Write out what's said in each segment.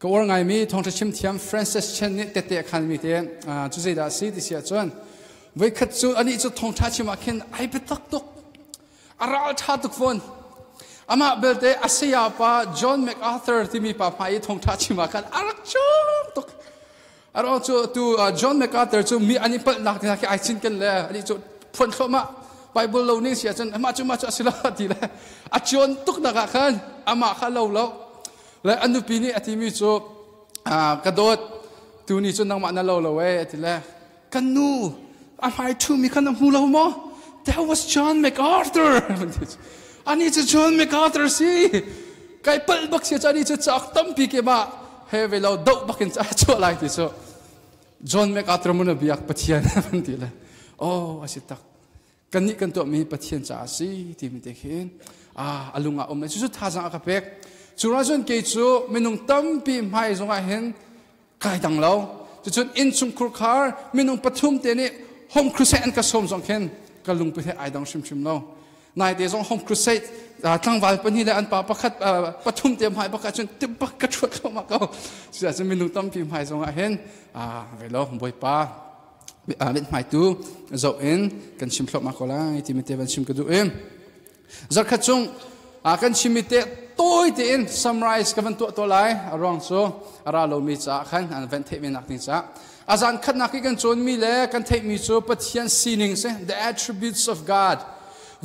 Ka uar ngaimi thawngṭha chim thiam Francis Chan nih tette a khanmi te cu zeidah a si ti si ahcun voikhat cu anih cu thawngṭha chim ah khin ai biatak tuk. A ral ṭha tuk fawn. Amah belte a saya pa John MacArthur timi pa hmai i thawngṭha chim ah khan a rak cawng tuk. A ruang cu tu John MacArthur cu mi an i palhnak te hna khi ai cinken le anih cu phuan thluahmah Bible lo ning si ahcun amah cu mah cu a si lo ti le a cawn tuk nak ah khan amah kha lo lo le a nupi nih a timi cu ka dawt tu ni cu nangmah na lo lo e a ti le kan nu a hmai ṭhumi kha na hmu lo maw that was John MacArthur ani cu John MacArthur si kai palh bak si ani cu cak tampi ke ma he ve lo doh bakin ca chuah lai ti cu John MacArthur mun biak Pathian van ti le oh asi tak kannih kan tuahmi Pathian caah a si timi te khin a lung ah um cucu thazaang a ka pek cu ruang cun kei cu minung tampi hmai zongah hin kai dang lo cucun innchung khurkhar minung pathum te nih home crusade an ka sawm zong khin ka lungput he ai dang hrimhrim lo naite zong home crusade tlangval pahnih le an pa pakhat pathum te hmai pakhat cun tibak ka thuat thluahmah ko cucaah minung tampi hmai zongah hin velo bawipa mithmai tu zoh in kan chim thluahmah ko lai timi te van chim ka duh i zarkhat chung kan chimmi te tawi tein summarize ka van tuah to lai a ruang cu a ra lomi caah khan an van theih nak ding caah a zan khatnak i kan cawnmi le kan theihmi cu Pathian sining si the attributes of God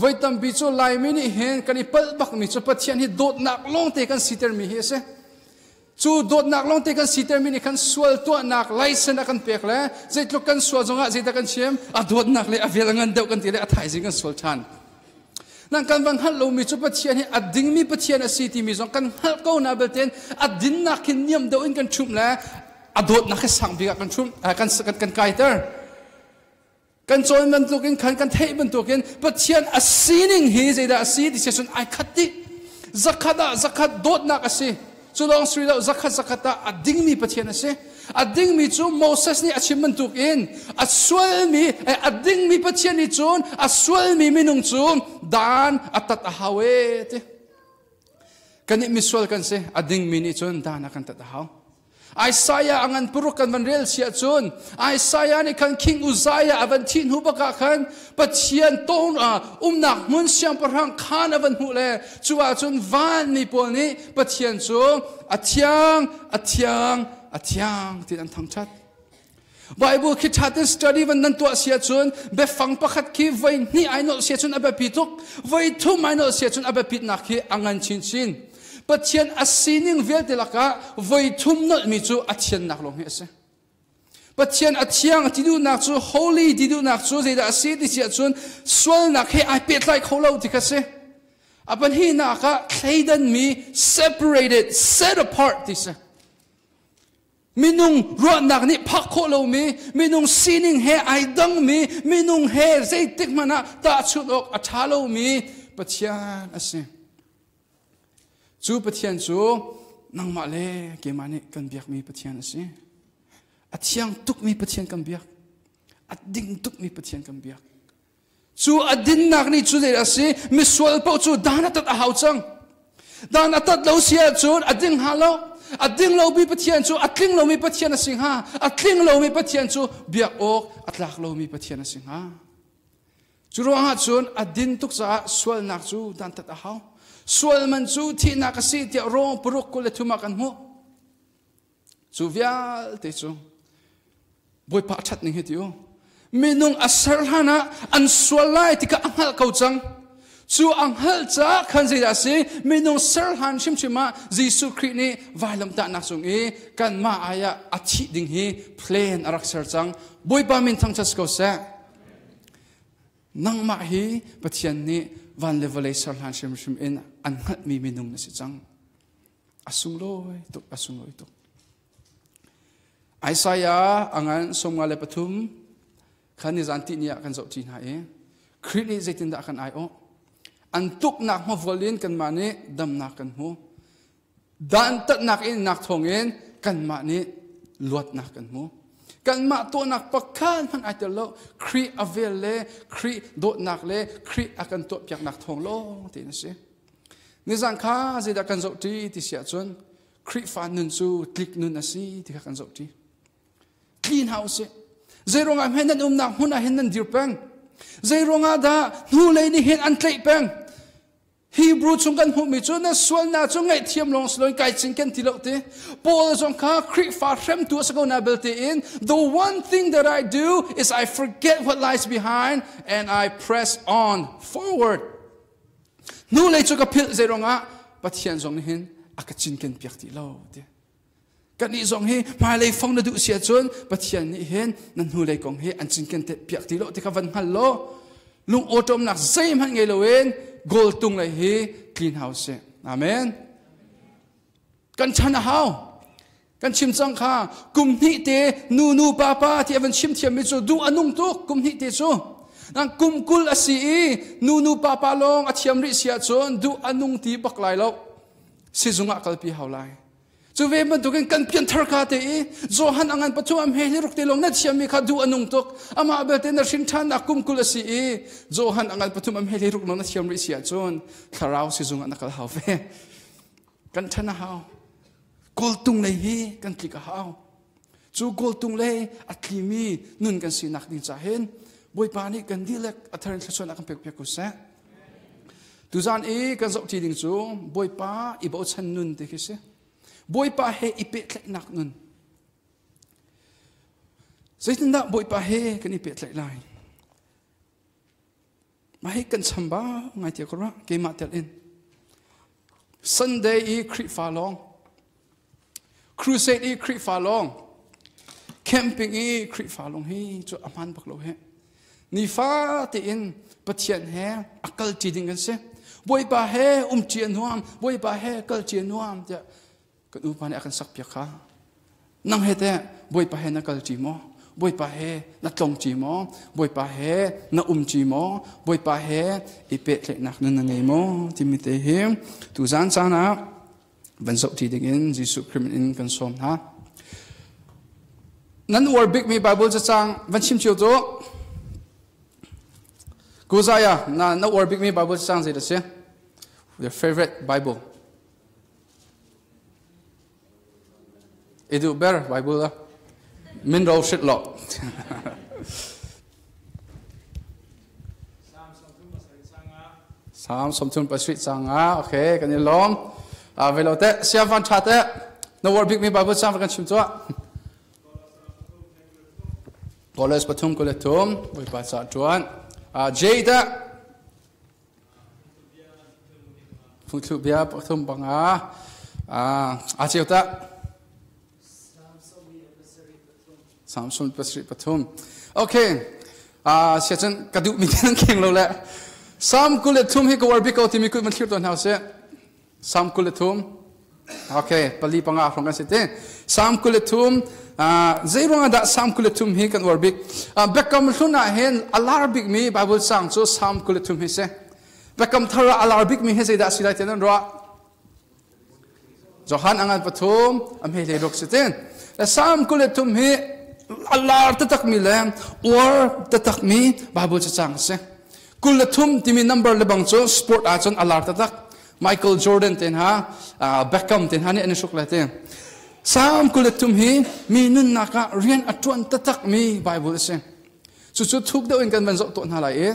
voi tampi cu Laimi nih hin kan i palh bakmi cu Pathian hi dawtnak lawngte kan sitermi hi a si Cu dawtnak lawngte kan sitermi nih khan sual tuahnak license a kan pek le zeitluk kan sual zongah zeidah kan chim a dawtnak le a vel a ngan deuh kan ti le a thaizing kan sual ṭhan. Nang kan van hngalh lomi cu Pathian hi a dingmi Pathian a si timi zong kan hngalh ko na belten a dinnak hin niam deuh in kan ṭhumh le a dawtnak hi sang bik ah kan ṭhumh kan kan kaiter. Kan cawn bantukin khan kan theih bantukin Pathian a sining hi zeidah a si ti cun ai khat dih. Zakhat ah zakhat dawtnak a si. Cu lawng sui lo zakhat zakhat ah a dingmi Pathian a si. A dingmi cu Moses nih a chim bantukin a sualmi a dingmi Pathian nih cun a sualmi minung cu dan a tat a hau e ti. Kannih misual kan si. A dingmi nih cun dan a kan tat a hau. Isaiah a ngan puruk kan van rel sia cun Isaiah nih khan King Uzziah a van thih hnu bak ah khan Pathian ton umnak hmun siangpahrang khan a van hmuh le cu ah cun vanmi pawl nih Pathian cu a thiang a thiang a thiang ti an thangṭhat Bible khi ṭha tein study van nan tuah sia cun biafang pakhat khi voi hnih ai nolh sia cun a biapi tuk voi thum ai nolh sia cun a biapitnak khi a ngan chinchin Pathian a sining vialte lakah voi thum nolhmi cu a thiannak lawng hi a si Pathian a thiang ti duhnak cu holy ti duhnak cu zeidah a si ti si ahcun sualnak he ai pehtlai kho lo ti kha si a pahnihnak ah thleidanmi separated set apart ti si Minung ruahnak nih phak khawh lomi, minung sining he ai dangmi, minung he zeitik hmanh ah tahchunh awk a ṭha lomi Pathian a si. Cu Pathian cu nangmah le keimah nih kan biakmi Pathian a si. A thiang tukmi Pathian kan biak. A ding tukmi Pathian kan biak. Cu a dinnak nih cu zei a si? Misual paoh cu dan a tat a hau cang. Dan a tat lo si ahcun a ding hnga lo. A ding lomi Pathian cu a tling lomi Pathian a si hnga. A tling lomi Pathian cu biak awk a tlak lomi Pathian a si hnga. Cu ruangah cun a din tuk caah sualnak cu dantat a hau. Sual man cu thihnak a si tiah Rom paruk 23 ah kan hmuh. Cu vialte cu Bawipa a ṭhat ning hi ti u. Minung a ser hlan ah an sual lai ti kha a hngalh ko cang. Cu a hngalh caah khan zeidah a si? Minung ser hlan hrimhrim ah Jesuh Khrih nih vailamtahnak cung i kanmah ai ah a thih ding hi plan a rak ser cang. Bawipa min thangṭhat si ko seh. Nangmah hi Pathian nih van le vawlei ser hlan hrimhrim in an hngalhmi minung na si cang. A sunglawi tuk, a sunglawi tuk. Isaiah a ngan 53 khan ni zan ti ni ah kan zoh ṭi hna i Khrih nih zeitindah kan ai awh? An tuknak hmavual in kanmah nih damnak kan hmu. Dantatnak in nak thawngin kanmah nih luatnak kan hmu. Kanmah tuahnak pakhat hmanh ai tel lo. Khrih a vel le Khrih dawtnak le Khrih a kan tuahpiaknak thawng lawng tein a si. Nizan kha zeidah kan zoh ṭi ti si ahcun. Khrihfa nun cu tlik nun a si ti kha kan zoh ṭi. Tli hna usih. Zeiruangah hme nan umnak hmun ah hin nan dir peng? Zeiruangah dah hnulei nih hin an tlaih peng? Hebrew chung kan hmuhmi cu na sualnak cu ngaihthiam lawng si loin kai cinken ti lo ti. Paul zong kha Khrihfa hremtu a si ko na belte in the one thing that I do is I forget what lies behind and I press on forward. Hnulei cu ka philh zeiruangah Pathian zong nih hin a ka cinken piak ti lo ti. Kannih zong hi hmailei fong na duh si ahcun Pathian nih hin na hnulei kong hi an cinken te piak ti lo ti kha van hngal law lung awṭawmnak zeihmanh ngei loin goal tung lei hi clean house si. Amen. Kan chan a hau. Kan chim cang kha kum hnih te nu nu pa pa ti a van chim thiammi cu duh a nung tuk kum hnih te cu. Nang kum 20 a si i nu nu pa pa lawng a thiam rih si ahcun duh a nung ti bak lai lo. Sizung ah kalpi hau lai. Cu ve bantukin kan pianthar ka te i Johan angan pathum am he hi ruk te lawng na thiammi kha duh a nung tuk. Amah belte na hrin ṭhannak kum 20 a si i Johan angan pathum am he hi ruk lawng na thiam rih si ahcun thlarau sizung ah na kal hau ve. Kan ṭhan a hau. Kawltung lei hi kan tlik a hau. Cu kawltung lei a tlimi nun kan sinak ding ca hin Bawipa nih kan dihlak a thar in thluachuahnak kan pek piak ko seh. Tuzan i kan zohṭi ding cu Bawipa i bochan nun ti khi si. Bawipa he i pehtlaihnak nun. Zeitindah Bawipa he kan i pehtlaih lai? Mah hi kan chambau ngai tiah ka ruah keimah tel in. Sunday i Khrihfa lawng, Crusade i Khrihfa lawng, camping i Khrihfa lawng hi cu a hmaan bak lo he. Nifa tein Pathian he a kalṭi ding kan si. Bawipa he umṭi a nuam, Bawipa he kalṭi a nuam tiah kan upa nih a kan sakpiak kha. Nang he teh Bawipa he na kalṭi maw? Bawipa he na tlongṭi maw? Bawipa he na umṭi maw? Bawipa he i pehtlaihnak nun na ngei maw? Timi te hi tuzaan caan ah van zohṭi dingin Jesuh Khrih in kan sawm hna. Nan uar bikmi Bible cacang van chim cio tu. Kuzaya, na uar bikmi Bible cacang zei dah si? Your favorite Bible. I duh ber Bible ah. Min ro hrit lo. Psalm 37 sanga. Okay, kan i lawm. Velo te siam van tha te. Na war bik mi Bible sang kan chim tuah. Koles pathum kule thum Bawipa ca tuan. J ta Phungthluk bia pathum panga a cheu ta. Samson pasarih pathum. Okay. Sia cun ka duh mi nan kheng lo le. Psalm 23 hi ka war bik ko timi kut man thlir tawn hna usih. Psalm 23. Okay, pali panga hrong kan si te. Psalm 23 zei ruang dah Psalm 23 hi kan uar bik? Biakam hlun ah hin a lar bik mi Bible sang cu Psalm 23 hi si. Biakam thar ah a lar bik mi hi zeidah si lai ti nan ruah? Johan angan pathum a hme hlei ruk si tin. Psalm 23 hi a lar taktak mi le uar taktak mi Bible cacang si. 23 timi number le bang cu sport ahcun a lar taktak. Michael Jordan te hna, Beckham te hna nih an i hruk le te. Psalm 23 hi mi nunnak ah rian a ṭuan taktak mi Bible a si. Cucu thuk deuh in kan van zoh tuah hna lai i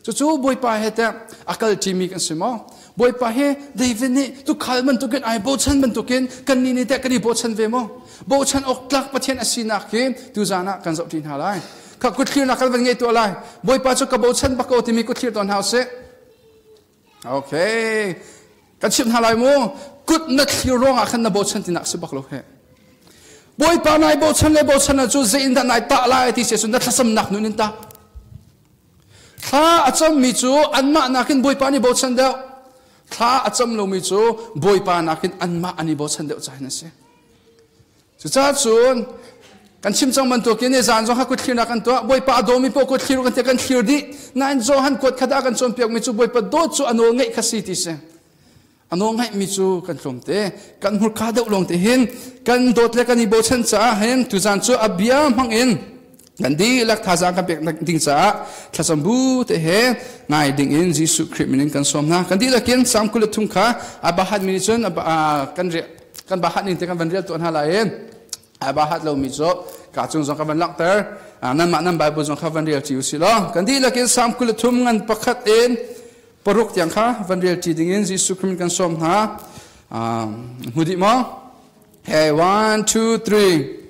cucu Bawipa he teh a kal ṭimi kan si maw? Bawipa hi David nih tukhal bantukin ai bochan bantukin kan nih nih teh kan i bochan ve maw? Bochan awk tlak Pathian a sinak hi tuzaan ah kan zoh ṭi hna lai. Kha kuthlirnak kan van ngei tuah lai. Bawipa cu ka bochan bak ko timi kutthlir tuah hna usih. Okay. Kan chimh hna lai mu. Kut na thlir ruangah khan na bochan tinak si bak lo he. Bawipa nai bochan le bochan cu zei in dah nai tah lai ti si cun na thlacamnak nun in tah. Thla a cammi cu anmah nakin Bawipa nih bochan deuh. Thla a cam lomi cu Bawipa nakin anmah an i bochan deuh cahin a si. Cucaah cun kan chim cang bantukin ni zan zong kha kuthlirnak kan tuah. Bawipa a dawmi paoh kutthlir kan ti kan thlir dih. Nain Johan kuat khat ah kan cawnpiakmi cu Bawipa dawt cu a nawl ngeih kha si ti si. A nawl ngeihmi cu kan tlawm te. Kan hmurka deuh lawng te hin kan dawt le kan i bochan caah hin tuzan cu a bia hmang in kan dihlak thazaang kan pek ding caah thlacam bu te he ngai ding in Jesuh Khrih min in kan sawm hna. Kan dihlak in Psalm 23 kha a bahat mi nih cun kan riah. Kan ba hat ning te kan van rel tuah hna lai in ai ba hat lomi cu ka cung zong kan van langhter. Nanmah nan Bible zong kha van rel ṭi usih law kan dihlak in Salm 23 ngan pakhat in paruk tiang kha van rel ṭi dingin Jesuh Christ kan sawm hna. Hmu dih maw? Hey, one, two, three.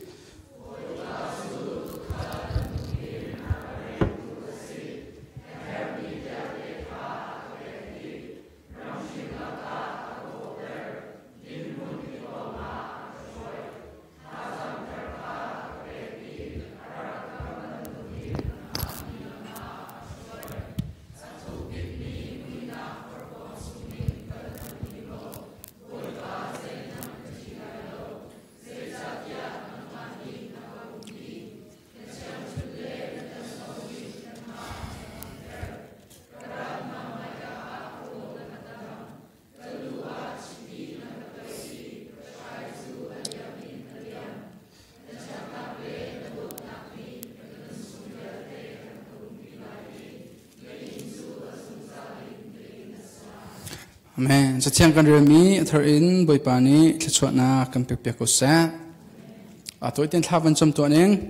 Amen. Cathiang kan relmi a thar in Bawipa nih thluachuahnak kan pekpiak ko seh. A tawi ten thla van cam tuah ning.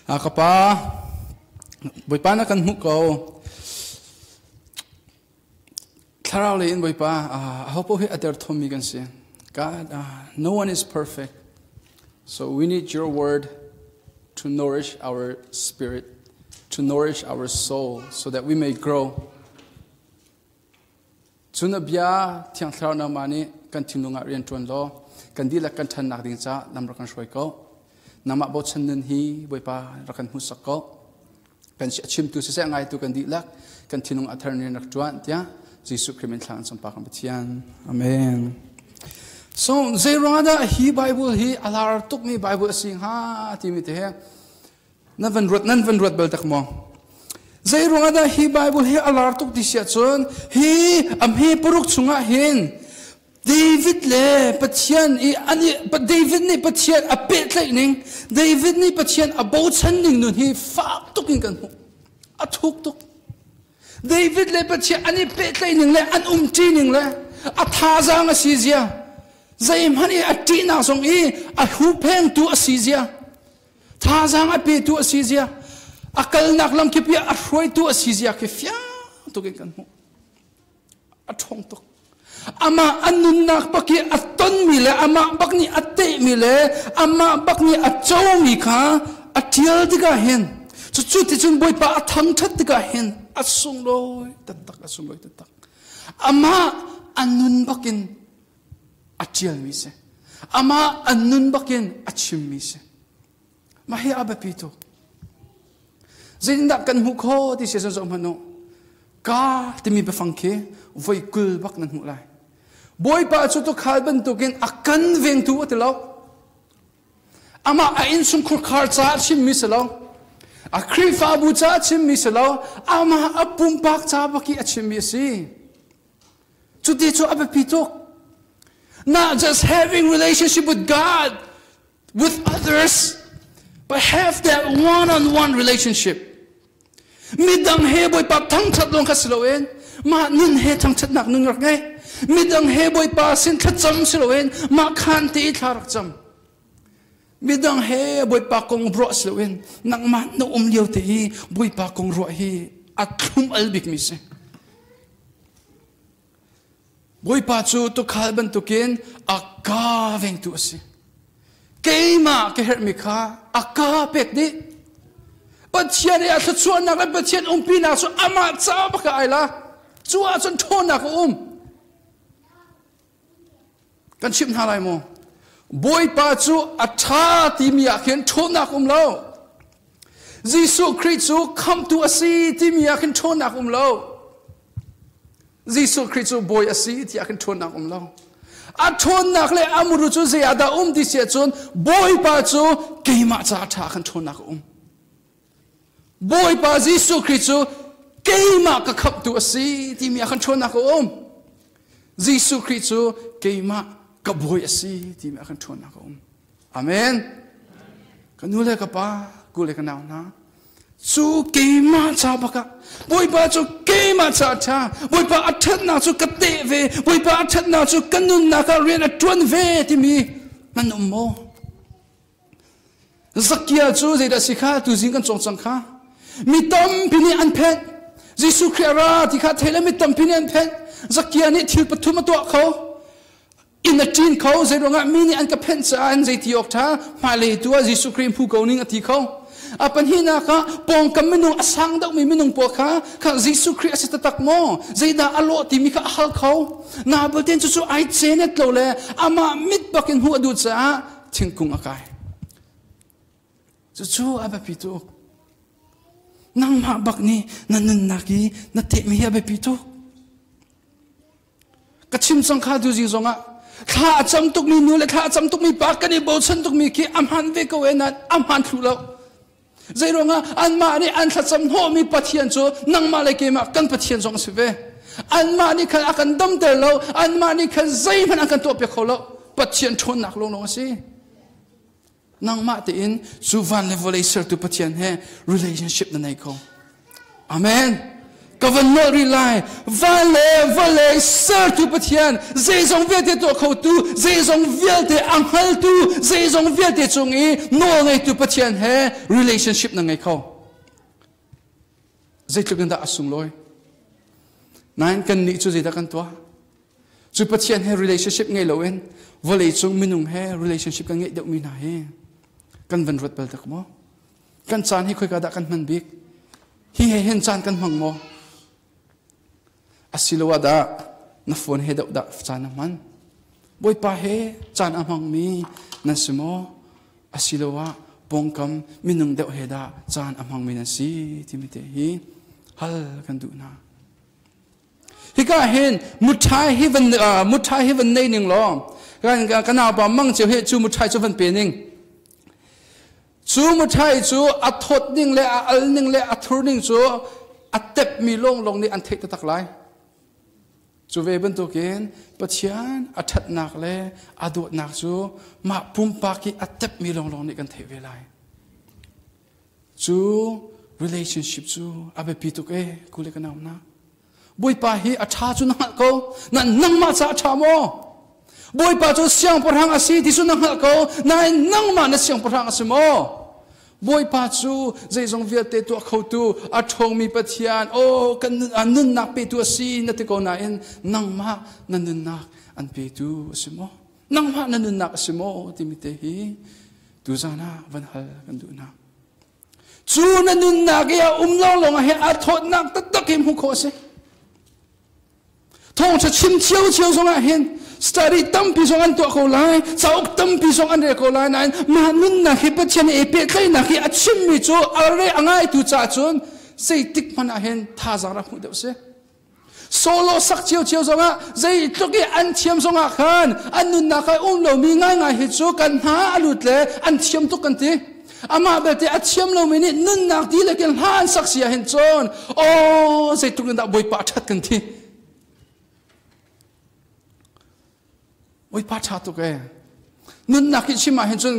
A ka pa Bawipa na kan hmuh ko. Thlarau lei in Bawipa aho paoh hi a derthawmmi kan si. God, no one is perfect. So we need your word to nourish our spirit, to nourish our soul so that we may grow. Cun a bia Thiang Thlarau nangmah nih kan thinlung ah rian ṭuan law kan dihlak kan ṭhannak ding caah lam rak kan hruai ko. Nangmah bochan nun hi Bawipa rak kan hmuhsak ko. Kan chimtu siseh ngaitu kan dihlak kan thinlung a thar in rak ṭuan tiah Jesuh Khrih min thla kan cam pa kan Pathian. Amen. So zeiruang dah hi Bible hi a lar tukmi Bible a si hnga timi te he nan van ruat nan van ruat bal tak maw? Zeiruang dah hi Bible hi a lar tuk ti siah cun hi a hme paruk chungah hin David le Pathian i an i David nih Pathian a pehtlaih ning David nih Pathian a bochan ning nun hi fak tuk in kan hmuh a thuk tuk David le Pathian an i pehtlaih ning le an umṭi ning le a thazaang a si zia zeihmanh i a ṭihnak zong i a huphengtu a si zia thazaang a petu a si zia a kalnak lam kip i a hruaitu a si zia khi fiang tuk in kan hmuh A ṭhawng tuk. Amah a nunnak bak i a tonmi le amah bak nih a tehmi le amah bak nih a comi kha a ṭial tikah hin cucu ticun Bawipa a thangṭhat tikah hin a sunglawi taktak a sunglawi taktak. Amah a nun bakin a ṭialmi si. Amah a nun bakin a chimmi si. Mah hi a biapi tuk. Zeitindah kan hmuh khawh ti si zoh hmanh u. Ka timi biafang khi voi 20 bak nan hmuh lai. Bawipa cu tukhal bantukin a kan vengtu a ti lo. Amah a innchungkhur khar caah chimmi si lo. A Khrihfabu caah chimmi si lo. Amah a pumpak ca bak i a chimmi a si. Cuti cu a biapi tuk. Not just having relationship with God, with others, but have that one-on-one relationship. Midang he Bawipa thangṭhat lawng kha si loin mah nun he thangṭhatnak nun rak ngei. Midang he Bawipa sin thlacam si loin mah khaan te i thla rak cam. Midang he Bawipa kong ruah si loin nangmah na um lio te i Bawipa kong ruah hi a thlum al bikmi si. Bawipa cu tuukhal bantukin a ka vengtu a si. Keimah ka herhmi kha a ka pek dih. Pathian i a thluachuahnak le Pathian umpinak cu amah ca bak ah ai la. Cu ahcun ṭhawnnak a um. Kan chimh hna lai maw? Bawipa cu a ṭha timi ah khin ṭhawnnak um lo. Jesuh Khrih cu khamhtu a si timi ah khin ṭhawnnak um lo. Jesuh Khrih cu bawi a si tiah khin ṭhawnnak um lo. A ṭhawnnak le a muru cu zei ah dah um ti si ahcun Bawipa cu keimah caah ṭha khan ṭhawnnak a um. Bawipa Jesuh Khrih cu keimah ka khamhtu a si timi ah khan ṭhawnnak a um. Jesuh Khrih cu keimah ka bawi a si timi ah khan ṭhawnnak a um. Amen. Ka nu le ka pa, ku le ka nau hna, cu keimah ca bakah Bawipa cu keimah ca a ṭha. Bawipa a ṭhatnak cu ka teh ve. Bawipa a ṭhatnak cu ka nunnak ah rian a ṭuan ve timi. Nan um maw? Zakia cu zeidah si kha tuzing kan cawng cang kha. Mi tampi nih an phenh. Jesuh Khrih a ra ti kha thei le mi tampi nih an phenh. Zakia nih thil pathum a tuah kho. Inn a ṭin kho. Zeiruangah mi nih an ka phenh caah an zei ti awk ṭha hmailei tu ah Jesuh Khrih hmu ko ning a ti kho. A pahnihnak ah pawngkam minung a sang deuhmi minung pawl kha kha Jesuh Khrih a si taktak maw? Zeidah a lawh timi kha a hal kho. Nabatin cucu ai cenet lo le amah mit bakin hmuh a duh caah thingkung a kai. Cucu a biapi tuk. Nangmah bak nih na nunnak i na tehmi hi a biapi tuk. Ka chim cang kha tu zing zongah thla a cam tukmi nu le thla a cam tukmi pa kan i bochan tukmi khi a hmaan ve ko e nain a hmaan thlu lo. Zeiruangah anmah nih an thlacam hnawhmi Pathian cu nangmah le keimah kan Pathian zong a si ve. Anmah nih khan a kan damter lo, anmah nih khan zeihmanh an kan tuahpiak kho lo. Pathian ṭhawnnak lawnglawng a si. Nangmah tein cu van le vawlei sertu Pathian he relationship na nei kho. Amen. Ka van nawl rih lai. Van le vawlei sertu Pathian, zeizong vialte tuah khotu, zeizong vialte a hngaltu, zeizong vialte cung i nawl ngeitu Pathian he relationship na ngei kho. Zeitluk in dah a sunglawi. Nain kan nih cu zeidah kan tuah? Cu Pathian he relationship ngei loin vawlei cung minung he relationship kan ngeih deuhmi hna hi kan van ruat bal tak maw? Kan caan hi khoika dah kan hman bik? Hi he hin caan kan hmang maw? Asiloah dah na phone he deuh dah caan na hman? Bawipa he caan a hmangmi nan si maw? Asiloah pawngkam minung deuh he dah caan a hmangmi nan si timi te hi hal kan duh hna. Hika hin muṭhai hi van muṭhai hi van nei ning law kan ka naupa mang ceu he cu muṭhai cu van pe ning. Cu muṭhai cu a thawt ning le a al ning le a thur ning cu a tepmi lawnglawng nih an theih taktak lai. Cu ve bantukin Pathian a ṭhatnak le a dawtnak cu mah pumpak i a tepmi lawnglawng nih kan theih ve lai. Cu relationship cu a biapi tuk e kule ka nau na. Bawipa hi a ṭha cu na hngalh ko. Na nangmah ca a ṭha maw? Bawipa cu siangpahrang a si ti cu na hngalh ko. Nain nangmah na siangpahrang a si maw? Bawipa cu zeizong vialte tuah khotu, a ṭhawngmi Pathian, aw kan nunnak petu a si na ti ko nain nangmah na nunnak an petu a si maw? Nangmah na nunnak a si maw? timi te hi tuzan ah van hal kan duh hna. Cu na nunnak i a um lawnglawng ah hin a thawtnak taktak hi hmuh khawh a si. Thawngṭha chim cio zong ah hin study tampi zong an tuah ko lai, cauk tampi zong an rel ko lai nain mah nunnak hi Pathian i pehtlaihnak hi a chimmi cu a re a ngaitu caah cun zeitik hmanh ah hin thazaang rak hmuh deuh si. Solo sak ciocio zongah zeitluk i an thiam zongah khan an nunnak ah um lomi ngaingai hi cu kan hna a lut le an thiam tuk kan ti. Amah belte a thiam lomi nih nunnak dihlak in hla an sak si ahhin cun aw zeitluk in dah Bawipa a ṭhat kan ti. Bawipa ṭha tuk ee. Nunnak hi chim ahhin cun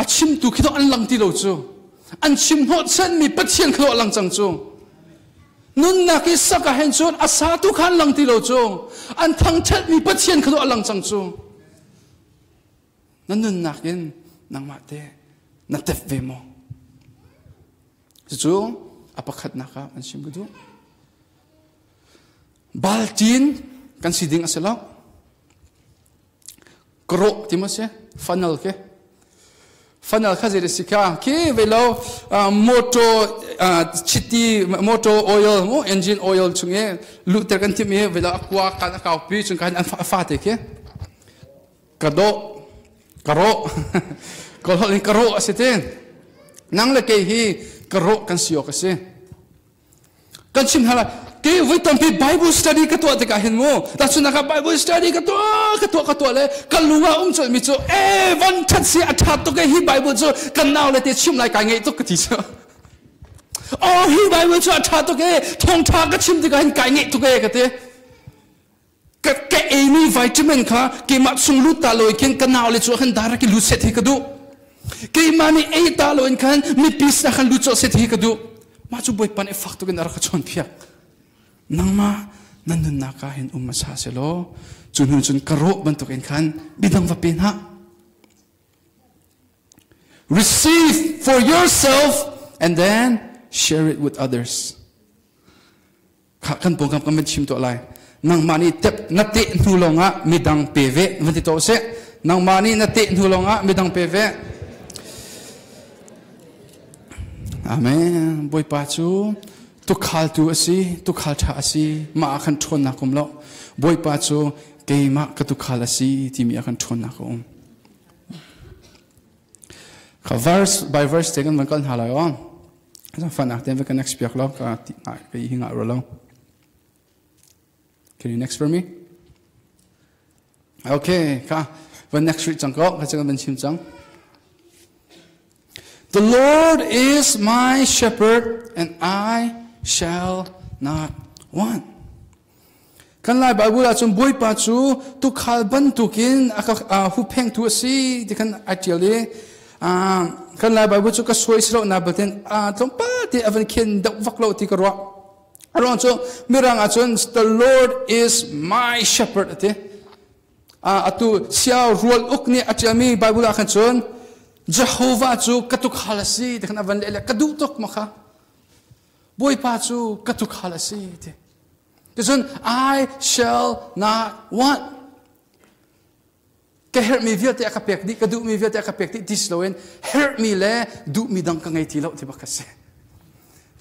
a chimtu khi an lang ti lo cu. An chim hnawhchanmi Pathian khi a lang cang cu. Nunnak i sak ahhin cun a satu kha an lang ti lo cu. An thangṭhatmi Pathian khi a lang cang cu. Na nunnak in nangmah te na tep ve maw? Cucu a pakhatnak ah an chim ka duh. Baltin kan si ding a si lo. Krawh ti maw si? Funnel ke. Funnel kha zei si kha khi ve lo motor chiti motor oil mu engine oil chung i luhter kan tim i ve lo a kua kan a kau pi chung kan an fa te khi ka dawh ka rawh ka holh in ka rawh a si te nang le kei hi ka rawh kan si awk a si kan chim hna lai ke voi tampi Bible study ka tuah tikah hin mu tahchunhnak ah Bible study ka tuah ka tuah ka tuah le ka lung ah um colh mi cu e van that si a tha tuk e hi Bible cu kan nau le te chim lai kai ngeih tuk ka ti cu oh hi Bible cu a tha tuk e thawngtha ka chim tikah hin kai ngeih tuk e ka ti Ka ka eimi vitamin kha keimah chung lut ta lo khin ka nau le cu khan direct lut set hi ka duh. Keimah nih ei ta lo in khan mipi sinah khan lut cawh set hi ka duh. Mah cu Bawipa nih fak tuk in a rak ka chawnpiak. Nangmah na nunnak ah hin um hmasa selaw cu hnu cun ka rawh bantuk in khan midang va pe hna. Receive for yourself and then share it with others. Kha kan pawngkam kan van chim tuah lai. Nangmah nih tep na teh hnu lawngah midang pe ve van ti tuah seh. Nangmah nih na teh hnu lawngah midang pe ve. Amen. Bawipa cu tukhaltu a si, tukhal ṭha a si. Mah ah khan ṭhawnnak um lo. Bawipa cu keimah ka tukhal a si timi ah khan ṭhawnnak a um. Kha verse by verse te kan van kal hna lai aw. Fanak te kan next piak lo ka ti ka hi ngah ro lo. Can you next for me? Okay, ka van next rih cang ko, ka cang van chim cang. The Lord is my shepherd and I shall not want. Kan Lai Bible ahcun Bawipa cu tukhal bantukin a ka huphengtu a si ti khan ai ṭial i kan Lai Bible cu ka suai si lo na batin tlawmpal te a van khen deuh vak lo ti ka ruah. A ruang cu Mirang ahcun the Lord is my shepherd a ti. Atu sia rual uk nih a ṭialmi Bible ah khan cun Jehovah cu ka tukhal a si ti khan a van leh le ka duh tuk ma kha. Bawipa cu ka tukhal a si ti. Ticun I shall not want. Ka herhmi vialte a ka pek dih, ka duhmi vialte a ka pek dih ti si loin herhmi le duhmi dang ka ngei ti lo ti bak a si.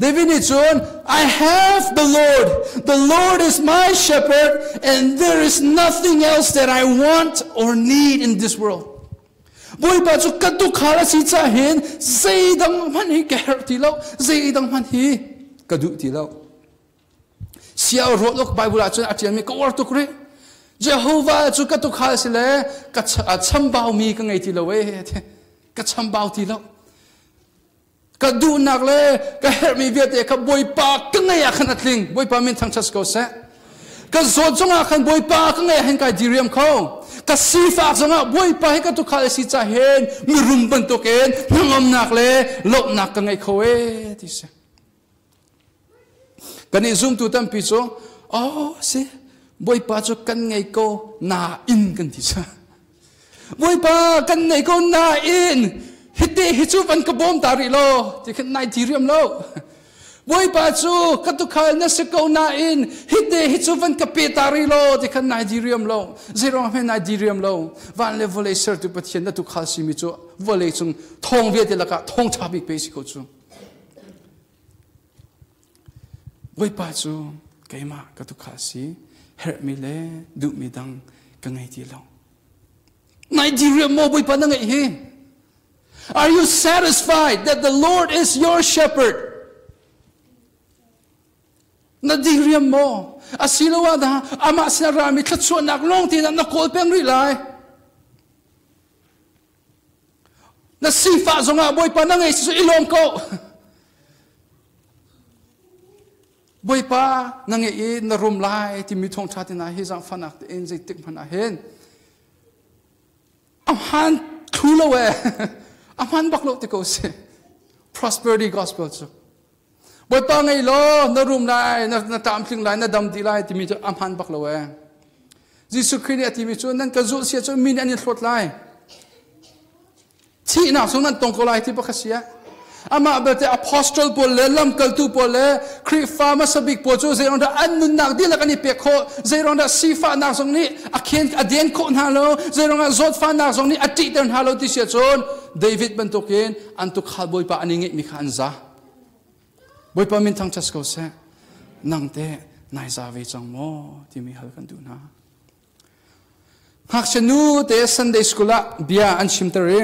David nih cun I have the Lord. The Lord is my shepherd and there is nothing else that I want or need in this world. Bawipa cu ka tukhal a si caah hin zeidang hmanh hi ka herh ti lo, zeidang hmanh hi ka duh ti lo. Siao ruat awk Bible ah cun a ṭialmi ka uar tuk rih. Jehovah cu ka tukhal si le ka chambaumi ka ngei ti lo ee ka chambau ti lo. Ka duhnak le ka herhmi vialte kha Bawipa ka ngei ah khan a tling. Bawipa min thangṭhat ko seh. Ka zawt zongah khan Bawipa ka ngei ah hin kai diriam kho. Ka sifak zongah Bawipa hi ka tukhal a si ca hin mirum bantukin hnangamnak le lawmhnak ka ngei kho ee ti si. Kan i zumtu tampi cu oh si Bawipa cu kan ngei ko nain kan ti sa. Bawipa kan ngei ko nain hite hi cu van ka bawm ta rih lo ti khan nai ti riam lo. Bawipa cu ka tukhal na si ko nain hite hi cu van ka pe ta rih lo ti khan nai di riam lo. Zeiruang hme nai di riam lo. Van le vawlei sertu Pathian na tukhal simi cu vawlei cung thawng vialte lakah thawng ṭha bik pe si ko cu. Bawipa cu keimah ka tukhal si, herhmi le duhmi dang ka ngei ti lo. Nigeria maw Bawipa na ngeih hi? Are you satisfied that the Lord is your shepherd? Na diriam maw? Asiloah dah amah sin a rami thluachuahnak lawng te na kawl peng rih lai? Na sifah zongah Bawipa na ngei si i lawm ko. Bawipa na ngeih i na rum lai timi thawngṭha te hna hi zaangfahnak tein zeitik hmanh ah hin a hmaan thlu lo ee a hmaan bak lo ti ko si prosperity gospel cu Bawipa ngei law na rum lai na tlamtling lai na dam dih lai timi cu a hmaan bak lo ee Jesuh Khrih nih a timi cu nan ka zulh sia cu mi nih an in hlawt lai thihnak zong nan tong ko lai ti pakhat si ah amah belte apostle pawl le lamkaltu pawl le Khrihfa hmasa bik pawl cu zeiruang dah an nunnak dihlak an i pek khawh zeiruang dah sifahnak zong nih a khen a den khawh hna lo zeiruang ah zawtfahnak zong nih a ṭihter hna lo ti si ahcun David bantukin an tukhal Bawipa an i ngeihmi kha an za Bawipa min thangṭhat ko seh nang teh nai za ve cang maw timi hal kan duh hna Ngakchia nu te Sunday school ah bia an chimter i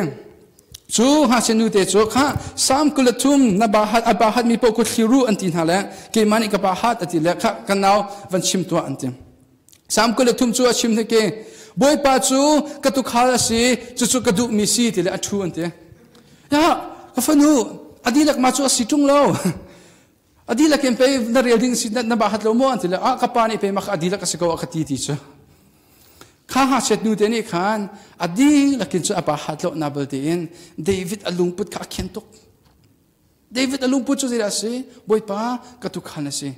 cu ngakchia nu te cu kha Psalm 23 na ba hat a ba hat mi paoh ku thliru an ti hna le keimah nih ka ba hat a ti le kha kan nau van chim tuah an ti Psalm 23 cu a chim hnik i Bawipa cu ka tukhal a si cucu ka duhmi si ti le a thu an ti ya ka fanu a dihlak ma cu a si ṭung lo a dihlak in pei na rel ding si na ba hat lo maw an ti le ah ka pa nih pei mak a dihlak a si ko a ka ti ti cu kha ha set nu te nih khan a dihlak in cu a pa hat lo na bal tein David a lungput kha a khen tuk David a lungput cu zeidah a si Bawipa ka tukhan a si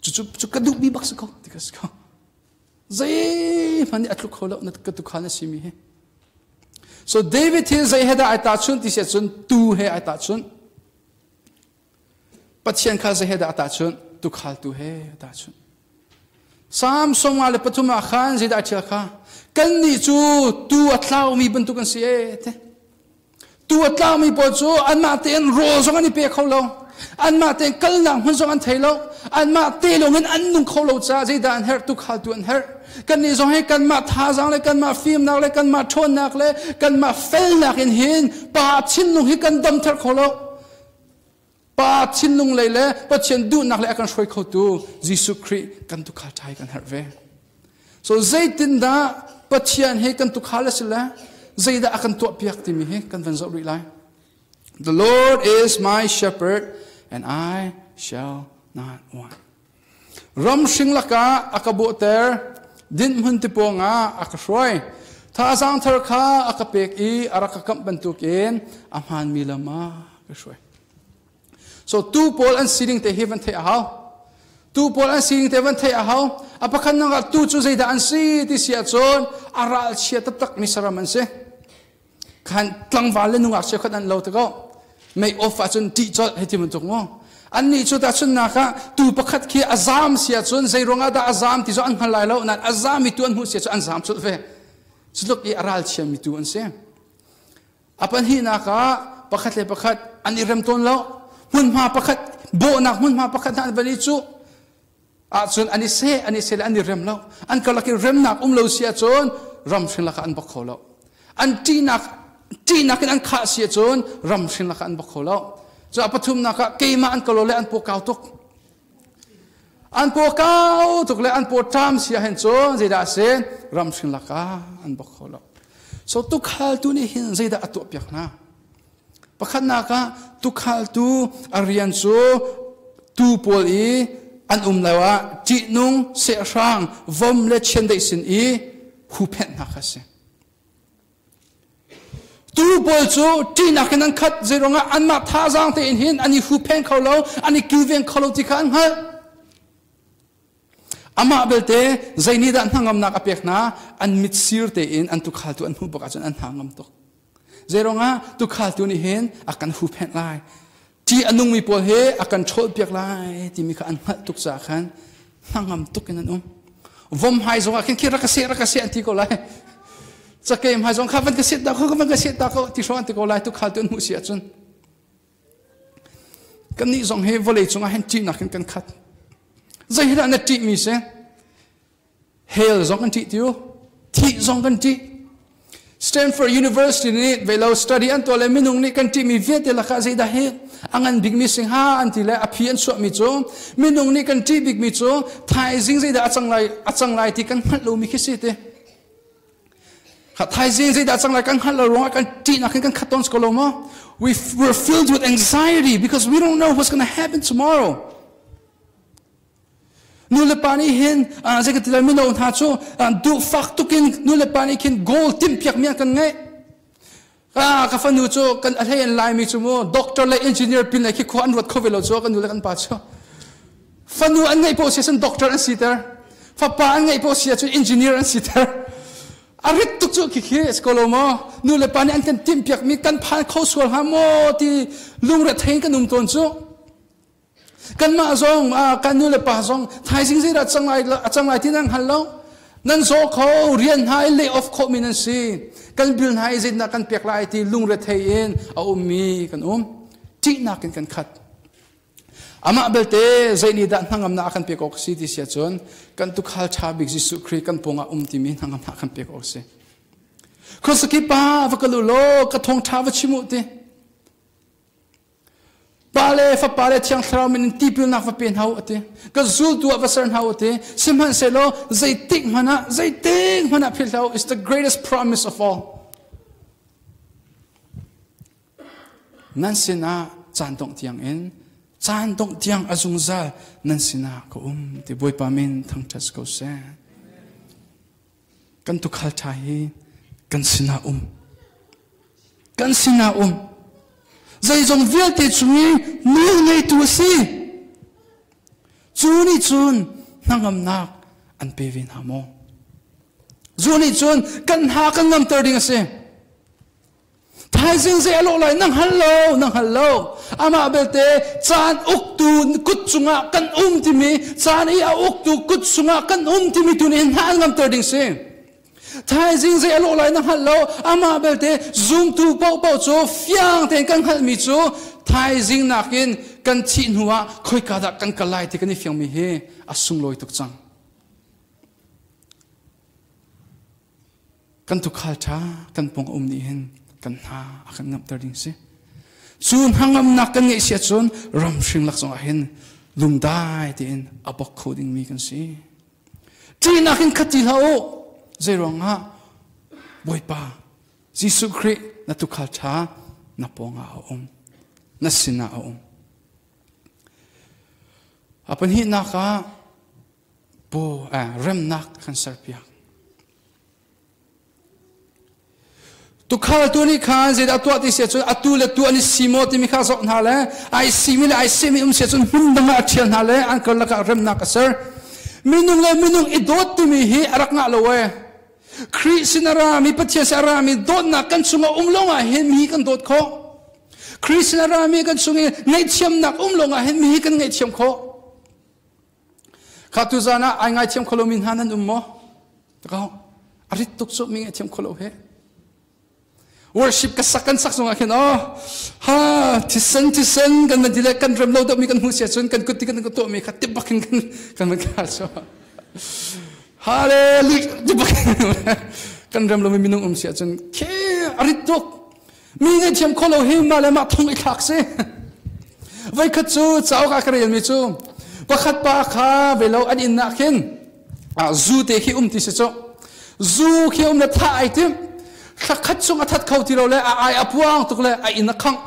cu cu ka duhmi bak si ko ti ka si ko zeihmanh nih a tluk kho lo na ka tukhan a si mi hi. So David hi zei he dah ai tahchunh ti si ahcun tu he ai tahchunh. Pathian kha zei he dah a tahchunh? Tukhaltu he a tahchunh. Psalm 53 ah khan zeidah a ṭial kha? Kannih cu tu a tlaumi bantuk an si ee te. Tu a tlaumi pawl cu anmah tein rawl zong an i pe kho lo. Anmah tein kalnak hmun zong an thei lo. Anmah te lawng in an nung kho lo caah zeidah an herh? Tukhaltu an herh. Kannih zong hi kanmah thazaang le kanmah fimnak le kanmah ṭhawnnak le kanmah felnak in hin pa thinlung hi kan damter kho lo. Pa thinlung lei le Pathian duhnak le a kan hruai khotu Jesuh Khrih kan tukhal ṭha hi kan herh ve. So zeitindah Pathian hi kan tukhal a si le zeidah a kan tuahpiak timi hi kan van zoh rih lai. The Lord is my shepherd and I shall not want. Ram hring lakah a ka bawhter, dinhmun tipuang ah a ka hruai. Thazaang thar kha a ka pek i a rak ka kamh bantukin a hmaanmi lam ah ka hruai. So tu pawl an sining te hi van theih a hau. Tu pawl an sining te van theih a hau. A pakhat nak ah tu cu zeidah an si ti si ahcun a ralchia taktak mi saram an si. Khan tlangval le nungak cheukhat an lo te ko. Mei off ahcun ṭih colh hei ti bantuk mu. Annih cu tahchunnak ah tu pakhat khi a zaam si ahcun zei ruangah dah a zaam ti cu an hngal lai lo nain a zaam mi tu an hmuh si ahcun an zaam colh ve. Cu tluk i a ralchia mi tu an si. A pahnihnak ah pakhat le pakhat an i rem tawn lo. Hmunhma pakhat bawhnak hmunhma pakhat hna an van i cuh ahcun an i seh an i seh le an i rem lo. An karlak i remnak um lo si ahcun ram hring lakah an bok kho lo. An ṭihnak ṭihnak in an khah si ahcun ram hring lakah an bok kho lo. Cu a pathumnak ah keimah an kalo le an paw kau tuk. An paw kau tuk le an paw ṭam si ahhin cun zeidah a si? Ram hring lakah an bok kho lo. So tukhaltu nih hin zeidah a tuahpiak hna? Pakhatnak ah tukhaltu a rian cu tuu pawl i an um lo ah ṭihnung, sehrang, vom le chiandeih sin i huhphenh hna kha a si. Tuu pawl cu ṭihnak in an khat zeiruangah anmah thazaang tein hin an i huhphenh kho lo, an i kilveng kho lo ti kha an hngalh. Amah belte zei nih dah hnangamnak a pek hna? An mitsir tein an tukhaltu an hmuh bak ahcun an hna ngam tuk. Zeiruangah tukhaltu nih hin a kan huhphenh lai. Ṭih a nungmi pawl he a kan ṭhawlpiak lai timi kha an hngalh tuk caah khan hnangam tuk in an um. Vom hai zong ah khin khi rak ka seh rak ka seh an ti ko lai. Cakei hmai zong kha van ka set ta ko van ka set ta ko ti hrawng an ti ko lai tukhal tu an hmuh si ahcun. Kannih zong hi vawlei cungah hin ṭihnak in kan khat. Zei hi dah na ṭihmi si? Hell zong kan ṭih tiu. Thih zong kan ṭih. Stanford University nih velo study an tuah le minung nih kan ṭihmi vialte lakah zeidah hi a ngan bikmi si hnga an ti le a phi an chuahmi cu minung nih kan ṭih bikmi cu thaizing zeidah a cang lai a cang lai ti kan hngalh lomi khi si ti. Thaizing zeidah a cang lai kan hngalh lo ruangah kan ṭihnak hin kan khat tawn ko lo maw? We're filled with anxiety because we don't know what's going to happen tomorrow. Nu le pa nih hin zei ka ti lai mino hna cu duhfak tukin nu le pa nih khin goal timhpiak mi an kan ngeih. Ka fanu cu kan a hlei an laimi cu mu doctor le engineer pin le khi khua an ruat kho ve lo cu kan nu le kan pa cu. Fanu an ngeih poh si cun doctor an siter. Fapa an ngeih poh si ahcun engineer an siter. A rit tuk cu khikhi a si ko lo maw? Nu le pa nih an kan timhpiak mi kan phan kho sual hnga maw ti lungre thei in kan um tawn cu. Kanmah zong kan nu le pa zong thaizing zeidah cang lai a cang lai ti nan hngal lo. Nan zaw kho rian hna i lay off khawhmi nan si. Kan bil hna i zeitindah kan pek lai ti lungre thei in a ummi kan um. Ṭihnak in kan khat. Amah belte zei nih dah hnangamnak a kan pek awk a si ti si ahcun kan tukhal ṭha bik Jesuh Khrih kan pawngah um timi hnangamnak a kan pek awk a si. Khuasaki pa va kal u law ka thawngṭha va chim u ti. Pa le Fapa le Thiang Thlarau min in tipilnak va pe hna u ati. Ka zultu ah va ser hna u ati. Sihmanhsehlaw zeitik hmanh ah zeitik hmanh ah philh hlah u. It's the greatest promise of all. Nan sinah caan dongh tiang in caan dongh tiang a zungzal nan sinah ka um ti Bawipa min thangṭhat ko seh. Kan tukhal ṭha hi kan sinah um. Kan sinah um. Zeizong vialte chung i nawl ngeitu a si. Cu nih cun hnangamnak an pe ve hna maw? Zu nih cun kan hna kan ngamter ding a si. Thaizing zei a lawh lai na hngal lo, na hngal lo. Amah belte caan uktu kut cungah kan um timi, caan i a uktu kut chungah kan um timi tu nih hin hna an ngamter ding si. Thaizing zei a lawh lai na hngalh lo. Amah belte zumtu paohpaoh cu fiang tein kan hngalhmi cu thaizing nakin kan thih hnu ah khoika dah kan kal lai ti kan i fiangmi hi a sunglawi tuk cang. Kan tukhal ṭha kan pawng a um nih hin kan hna a kan ngamhter ding si. Cu hnangamnak kan ngeih si ahcun ram hring lak zongah hin lungdai tein a bok kho dingmi kan si. Ṭihnak in khat ti hlah u. Zeiruangah Bawipa Jesuh Khrih na tukhal ṭha na pawngah a um. Na sinah a um. A pahnihnak ah paw remnak kan serpiak. Tukhal tu nih khan zeidah tuah ti si ahcun atu le tu an i si maw timi kha zoh hna le ai simi le ai simi um si ahcun hmun dang ah a ṭhial hna le an karlak ah remnak a ser. Minung le minung i dawt timi hi a rak ngah lo ee. Khrih sin a rami Pathian sin a rami dawtnak kan chungah um lawngah hin mi kan dawt khawh. Khrih sin a rami kan chung i ngaihthiamnak um lawngah hin mi kan ngaihthiam khawh. Kha tuzan ah ai ngaithiam kho lomi hna nan um maw? Takau a rit tuk cu mi ngaithiam kho lo he. Worship ka sak kan sak zongah khin oh ha thisen thisen kan van ti le kan rem lo deuh mi kan hmuh sia cun kan kut ti kan kan tuah mi kha tip bak in kan kan van kha so. Hallelujah tip bak kan rem lo mi minung um sia cun khe a rit tuk mi ngaihthiam kho lo hi mah le mah thong i thlak si voikhat cu cauk ah ka rel mi cu pakhat pa kha velo an inn ah khin zu te khi um ti si cu zu khi um le thah ai tim thla khat chung a that kho ti lo le a ai a puang tuk le a inn a khangh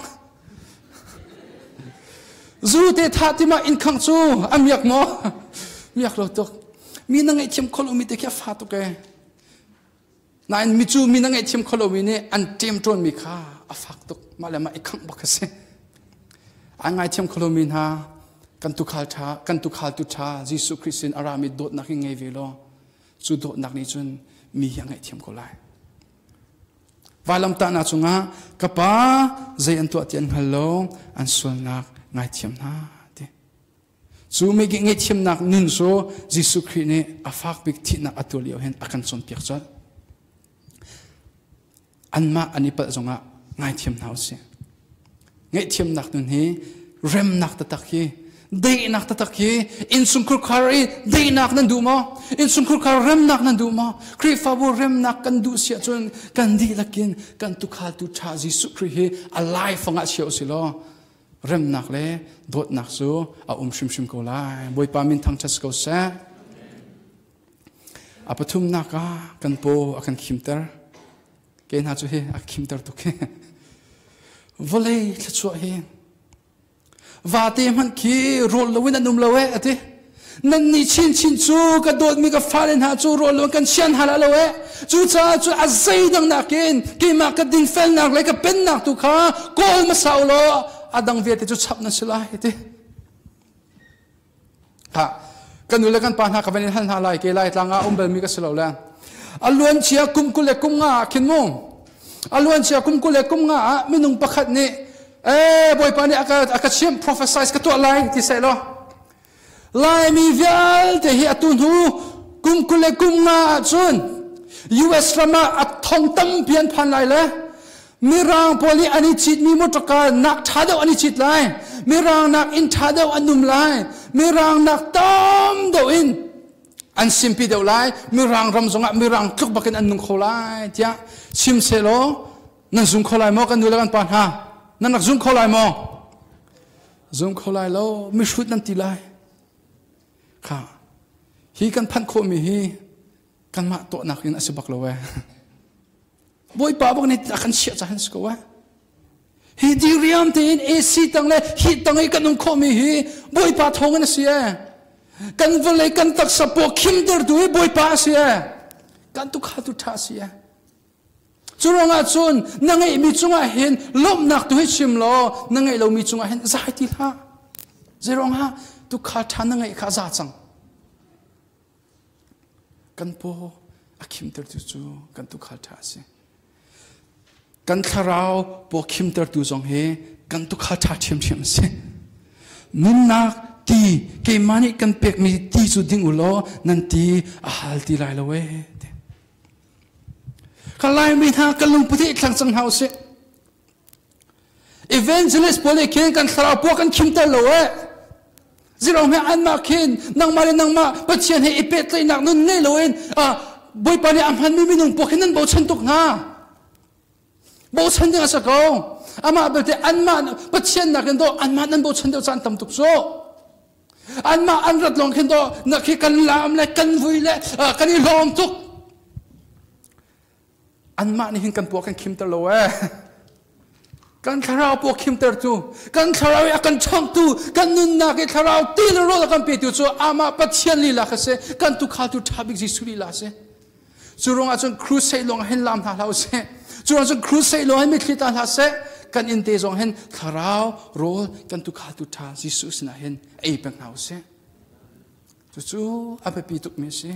zu te thah ti ma inn khangh cu a miak maw miak lo tuk mi na ngaihthiam kho lo mi te khi a fa tuk e Nain micu mi na ngaihthiam kho lomi nih an ṭemṭawnmi kha a fak tuk. Mah le mah i khangh bak a si. Ai ngaithiam kho lomi hna kan tukhal ṭha, kan tukhaltu ṭha Jesuh Khrih sin a rami dawtnak hi ngei ve law cu dawtnak nih cun mi hi a ngaihthiam ko lai. Vailamtahnak cungah ka pa zei an tuah ti an hngal lo, an sualnak ngaithiam hna ti. Cu ngaihthiamnak nun cu Jesuh Khrih nih a fak bik thihnak a tuah lio hin a kan cawnpiak colh. Anmah an i palh zongah ngaithiam hna usih. Ngaihthiamnak nun hi remnak taktak hi daihnak taktak hi innchungkhur khar i daihnak nan duh maw? Innchungkhur khar remnak nan duh maw? Khrihfabu remnak kan duh siah cun kan dihlak in kan tukhaltu ṭha Jesuh Khrih hi a laifang ah chia usih law remnak le dawtnak cu a um hrimhrim ko lai. Bawipa min thangṭhat ko seh. A pathumnak ah kan paw a kan khimter. Ke hna cu hi a khimter tuk hi. Vawlei thluachuah hi vate hmanh khi rawl loin an um lo eh ati. Nannih chinchin cu ka dawtmi ka fale hna cu rawl lo kan sian hna lo eh. Cucaah cu a zeidang nakin keimah ka dinfelnak le ka pennak tu kha kawl hmasa u law a dang vialte cu chap nan si lai ti. Ha kan nu le kan pa hna ka van in hal hna lai ke lai tlang ah um balmi ka si lo le. A luan chia kum 20 le kum nga ah khin mu. A luan chia kum 20 le kum nga ah minung pakhat nih eh Bawipa nih a ka chimh prophesize ka tuah lai ti seh law Laimi vialte hi atu hnu kum 20 le kum nga ahcun US ram ah a thong tampi an phan lai le Mirang pawl nih an i citmi motorka nak ṭha deuh an i cit lai. Mirang nak inn ṭha deuh an um lai. Mirang nak tam deuh in an simpi deuh lai. Mirang ram zongah mirang tluk bakin an nung kho lai tiah chim sehlaw nan zum kho lai maw kan nu le kan pa hna? Nan rak zum kho lai maw? Zum kho lai lo, mihrut nan ti lai. Kha, hi kan phanh khawhmi hi kanmah tuahnak in a si bak lo ee. Bawipa bak nih a kan chiah cahan si ko ee. Hi diriam tein AC tang le hi tang i kan um khawhmi hi Bawipa thawng in a si ee. Kan vawlei kan taksa paw khimtertu hi Bawipa a si ee. Kan tukha tu ṭha a si ee. Cu ruangah cun na ngeihmi cungah hin lawmhnak tu hi chim law na ngeih lomi cungah hin zai ti hlah. Zeiruangah tukhal ṭha na ngeih kha a za cang. Kan paw a khimtertu cu kan tukhal ṭha a si. Kan thlarau pawkhimtertu zong hi kan tukhal ṭha ṭhiamṭhiam a si. Nunnak ti keimah nih kan pekmi ti cu ding u law nan ti a hal ti lai lo ee. Ka Laimi hna kan lungput hi thlang cang hna usih. Evangelist pawl nih khin kan thlarau pua kan khimter lo ee. Zirong he anmah khin nangmah le nangmah Pathian he i pehtlaihnak nun ngei loin Bawipa nih a hmanmi minung pawl khin nan bochan tuk hna. Bochan ding a si ko. Amah belte anmah Pathian nakin dawh anmah nan bochan deuh caan tam tuk cu. Anmah an rat lawng khin dawh na khi kan laam le kan vui le kan i hlawm tuk. Anmah nih hin kan puak kan khimter lo ee. Kan thlarau puak khimter tu, kan thlarau i a kan chawngtu, kan nunnak i thlarau ti le rawl a kan petu cu amah Pathian lila kha si, kan tukhaltu ṭha bik Jesuh lila si. Cu ruangah cun crusade lawng hin lam hna hlah usih. Cu ruangah cun crusade lawng hin mitthli ta hlah seh. Kan inn te zong hin thlarau rawl kan tukhaltu ṭha Jesuh sinah hin ei peng hna usih. Cucu a biapi tukmi a si.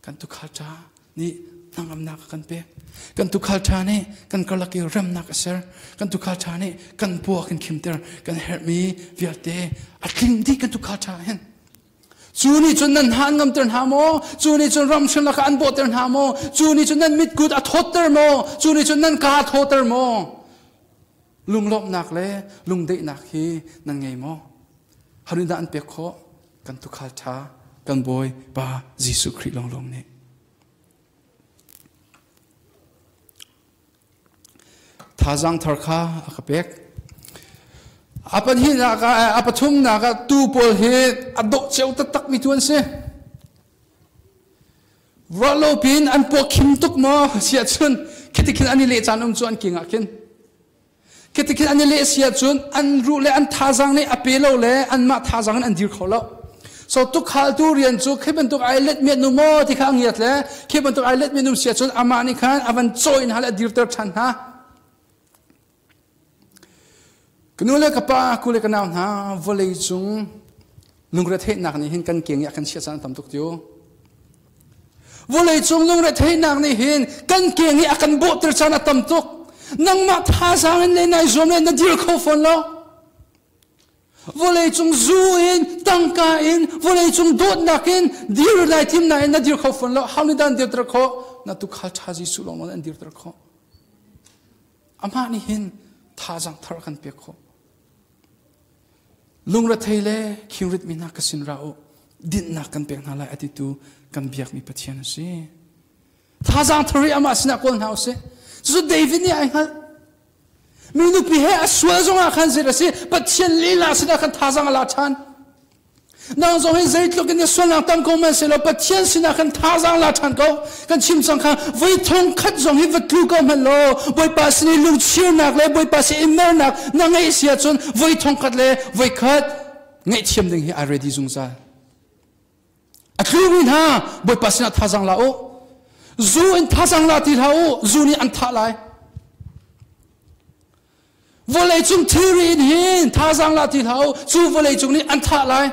Kan tukhal ṭha nih hnangamnak a kan pek. Kan tukhal ṭha nih kan karlak i remnak a ser. Kan tukhal ṭha nih kan pua kan khimter. Kan herhmi vialte a tling dih kan tukhal ṭha hin. Cu nih cun nan hna an ngamter hna maw? Cu nih cun ramhring lakah an bawhter hna maw? Cu nih cun nan mitkut a thawtter maw? Cu nih cun nan kaa a thawtter maw? Lunglawmhnak le lungdaihnak hi nan ngei maw? Harin dah an pek khawh? Kan tukhal ṭha, kan Bawi Pa Jesuh Khrih lawnglawng nih. Thazaang thar kha a ka pek. A pahnihnak ah, a pathumnak ah tuu pawl hi a dawh cio taktakmi tu an si. Ruahlo piin an pawkhim tuk maw si ahcun khiti khin an i leh caan um cu an king ah khin. Khiti khin an i leh si ahcun an ruh le an thazaang nih a pe lo le anmah thazaang in an dir kho lo. So tukhaltu rian cu khi bantuk ai let miat nu maw ti kha a ngiat le khi bantuk ai let miat nu si ahcun amah nih khan a van cawi hna le a dirter ṭhan hna. Ka nu le ka pa, ku le ka nau hna, vawlei cung lungretheihnak nih hin kan keng i a kan chiah caan tam tuk tiu. Vawlei cung lungretheihnak nih hin kan keng i a kan bawhter caan a tam tuk. Nangmah thazaang in le nai zuam le na dir kho fawn lo. Vawleicung zu in, tangka in, vawleicung dawtnak in dir lai tim nain na dir kho fawn lo. How nih dah an dirter khawh? Na tukhal ṭha Jesuh lawng an dirter khawh. Amah nih hin thazaang thar kan pek khawh. Lungrethei le khingrit mi hna ka sin ra u. Dinhnak kan pek hna lai a titu kan biakmi Pathian a si. Thazaang thar i amah sinah kawl hna usih. Cucu David nih ai hngalh. Mi nupi he a sual zongah khan zei a si Pathian lila sinah khan thazaang a la ṭhan. Nang zong hi zeitluk in na sualnak tam ko man selaw Pathian sinah khan thazaang la ṭhan ko. Kan chim cang kha voi thong khat zong hi va tlu ko hmanh law Bawipa sin i lungchirnak le Bawipa sin i mernak na ngeih si ahcun voi thong khat le voi khat ngaihthiam ding hi ai ready zungzal. A tlumi hna Bawipa sinah thazaang la u. Zu in thazaang la ti hlah u. Zu nih an thah lai. Vawlei cung thilri in hin thazaang la ti hlah u. Cu vawlei cung nih an thah lai.